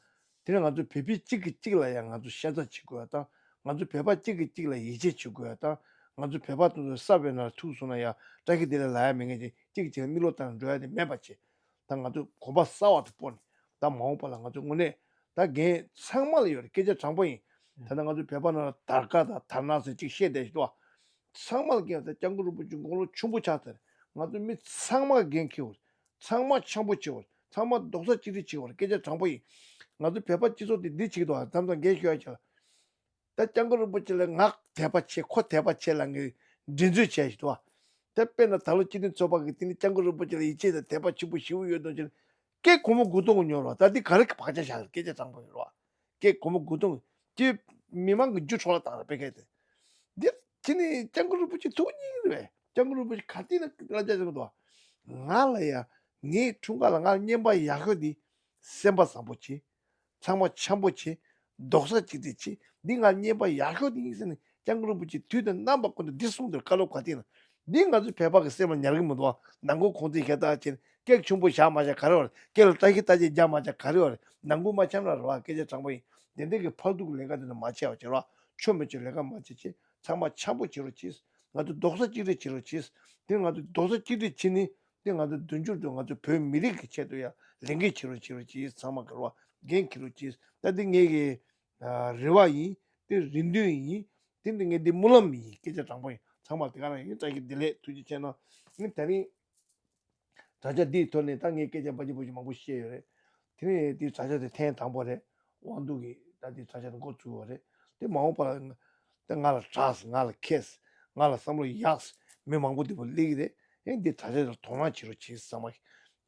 དེ་ནས་ང་ཚོ་བོད་པའི་གཅིག་གིས་གཅིག་ལ་ཡང་ང་ཚོ་ཤ་ཚ་བྱེད་དགོས་ཡ་དང་། ང་ཚོ་བོད་པ་གཅིག་གིས་གཅིག་ལ་ཡིད་ཆེས་བྱེད་དགོས་ཡ་དང་། ང་ཚོ་བོད་པ་དེ་ཚོ་ས་བོན་ནང་ཐུག་སོང་ན་ཡང་བཀྲ་ཤིས་བདེ་ལེགས་ལབ་ཡ་མེད་མཁན་ཅིག་གཅིག་གིས་གཅིག་ལ་མིག་ལོག་བལྟས་ནས་འགྲོ་ཡ་དེ་མེད་པ་བྱེད། ད་ང་ཚོ་གོམ་པ་གསར་བ་དེ་སྤོ་ནས་ད་མ་འོངས་པ་ལ་ང་ཚོ་དངོས་གནས་ད་འགན་ཚང་མ་ལ་ཡོད་རེད། སྐད་ཆ་དྲང་པོ་ཡིན། ད་ལྟ་ང་ཚོ་བོད་པ་ནང་ལ་དར་དཀར་དང་དར་ནག་ཟེར་གཅིག་བཤད་བསྡད་ཤི་འདུག་བ། ཚང་མ་ལ་འགན་ཡོད། ད་སྐྱབས་མགོན་རིན་པོ་ཆེ་དགུང་ལོ་ཆུང་པོ་ཆགས་ཚར། ང་ཚོ་མི་ཚང་མ་འགན་འཁྱེར་དགོས། ཚང་མ་འཆམ་པོ་བྱེད་དགོས། ཚང་མ་རྡོག་རྩ་གཅིག་སྒྲིལ་བྱེད་དགོས། སྐད་ཆ་དྲང་པོ་ཡིན། ང་ཚོ་བོད་པ་སྤྱི་ཚོགས་དེ་འདི་བྱེད་ཀྱི་འདུག་བ། མཚམས་མཚམས་འགན་ཤོར་ཡ་ཆེ་ལ། ད་སྐྱབས་མགོན་རིན་པོ་ཆེ་ལ་ང་དད་པ་ཆེ་ཁོ་དད་པ་ཆེ་ལབ་མཁན་འགྲན་རྩོད་བྱས་ཤི་འདུག་བ། ད་དཔེར་ན་ད་ལོ་སྤྱི་མཐུན་ཚོགས་པ་གིས་དེ་ནི་སྐྱབས་མགོན་རིན་པོ་ཆེ་ལ་ཡིད་ཆེས་དང་དད་པ་ཆེན་པོ་ཞེ་པོ་ཡོད་མདོག་བྱས་ནས་སྐད་སྒོར་མོ་དགུ་སྟོང་ཉོ་རོགས། ད་འདི་ག་རེ་བག་ཆགས་བཞག་རེད། སྐད་ཆ་དྲང་པོ་ཡིན་རོགས། སྐད་སྒོར་མོ་དགུ་སྟོང་ཅེས་མི་མང་གི་རྒྱུ་འཕྲོ་བརླག་བཏང་རེད་པས་སྐད་དེ། འདིར་ཁྱེད་ནི་སྐྱབས་མགོན་རིན་པོ་ཆེ་ཐུགས་མཉེས་རེད། སྐྱབས་མགོན་རིན་པོ་ཆེ་ག་དུས་ན་བསླབ་བྱ་བྱེད་ཀྱི་འདུག་ང་ལ་ཡ་ངའི་འཁྲུངས་སྐར་ལ་ང་བརྙན་པར་ཡག་ཤོས་འདི་སེམས་པ་བཟང་པོ་བྱེད། ཚང་མ་འཆམ་པོ་བྱེད། རྡོག་རྩ་གཅིག་སྒྲིལ་བྱེད། འདི་ང་བརྙན་པར་ཡག་ཤོས་འདི་ཡིན་ཟེར་ནས་སྐྱབས་མགོན་རིན་པོ་ཆེ་དུས་དང་རྣམ་པ་ཀུན་ཏུ་འདི་གསུངས་འདིར་བཀའ་སློབ་ག་དུས་ན། འདི་ང་ཚོའི་བོད་པ་གི་སེམས་ལ་ཉར་གི་མི་འདུག་བ། ནང་ཁུལ་གོང་ཚད་ཞེ་དྲག་བྱས་ནས་སྐད་ཆུང་པོ་བཞག་མ་བཞག་ག་རེ་བ་རེད། སྐད་ལ་བཀྲ་ཤིས་རྟགས་ཅན་རྒྱག་མ་བཞག་ག་རེ་བ་རེད། ནང་ཁུལ་མ་འཆམ་ན་རེ་བ། སྐད་ཆ་དྲང་པོ་ཡིན། དེ་འདྲའི་གི་ཕར་ཐུག་གི་ལས་ཀ་དེ་ཚོ་མ་བྱས་པ་བྱེད་རོགས། ཆོ་མེད་ཆོ་ལས་ཀ་མ་བྱེད་བྱེད། ཚང་མ་འཆམ་པོ་བྱེད་རོགས་གྱིས། ང་ཚོ་རྡོག་རྩ་གཅིག་སྒྲིལ་བྱེད་རོགས་གྱིས། དེ་ང་ཚོ་རྡོག་རྩ་གཅིག་སྒྲིལ་བྱེད་ནི་དེ་ང་ཚོ་མདུན་སྐྱོད་དུ་ང་ཚོ་བོད་མི་རིགས་ཀྱི་ཆེད་དུ་ཡང་ལས་འགན་བྱེད་རོགས་བྱེད་རོགས་གྱིས། ཚང་མ་གི་རོགས་འགན་འཁྱེར་རོགས་གྱིས། ད་འདི་ངེད་ཀྱི་ རེ་བ་ཡིན། དེ་རེ་འདུན་ཡིན། དེ་འདི་ངས་འདི་སྨོན་ལམ་ཡིན། སྐད་ཆ་དྲང་པོ་ཡིན། ཚང་མ་དེ་ག་རང་ཡིན། བཀྲ་ཤིས་བདེ་ལེགས། ཐུགས་རྗེ་ཆེ་གནང་། ངས་དེ་རིང་དྲ་རྒྱ་འདིའི་ཐོག་ནས་ད་ངས་སྐད་ཆ་བ་ཅི་བུ་ཅི་མང་པོ་བཤད་ཡོད་རེད། དེ་ནས་འདི་དྲ་རྒྱ་དེ་ཐེངས་དང་པོ་རེད། དབང་འདུས་ཀྱིས་ད་འདི་དྲ་རྒྱ་དེ་འགོ་བཙུགས་པ་རེད། དེ་མ་འོངས་པ་ལ་ད་ང་ལ་དྲག་ང་ལ་མཁས། ང་ལ་བསམ་བློ་ཡག་མི་མང་པོ་འདི་པར་སླེབས་ཀྱི་རེད། ཨེ་འདི་དྲ་རྒྱ་དེ་ལ་དོ་སྣང་བྱེད་རོགས་བྱེད་ཟེར་མ།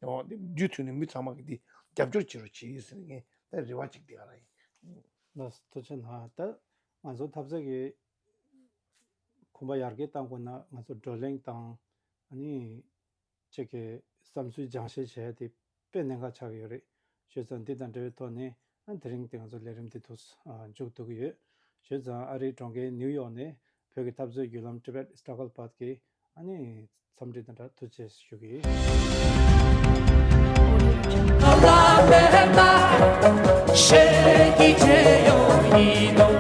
འོ་འདི་རྒྱུ་མཐུད་ནས་མི་ཚང་མ་གིས་འདི་རྒྱབ་སྐྱོར་བྱེད་རོགས་བྱེད་ཟེར་ངས་ད་རེ་བ་ཅིག་འདི་ག་རང་ཡིན། ལགས་སོ། ཐུགས་རྗེ་གནང་། ད་ང་ཚོ་འཐབ་རྩོད་ཀྱི་གོམ་པ་ཡར་རྒྱས་གཏང་དགོས་ན་ང་ཚོ་བགྲོ་གླེང་དང་ཨ་ནི་གཅིག་གི་བསམ་ཚུལ་སྦྱང་བཤད་བྱས་ཏེ་དཔེ་གནད་འགག་ཆགས་ཀྱི་ཡོད་རེད། བྱས་ཙང་འདི་དང་འབྲེལ་བའི་ཐོག་ནས་ཨ་དེ་རིང་དེ་ང་ཚོ་ལས་རིམ་འདི་ཐུགས་མཇུག་བསྡུ་གི་ཡོད། བྱས་ཙང་ཨ་རིའི་གྲོང་ཁྱེར་ནིའུ་ཡོག་ནས་བོད་ཀྱི་འཐབ་རྩོད་བརྒྱུད་ལམ་Tibet Struggle Path གི་ཨ་ནི་འཚམས་འདྲི་དང་སྦྲགས་ཐུགས་རྗེ་ཆེ་ཞུ་གི་ཡིན།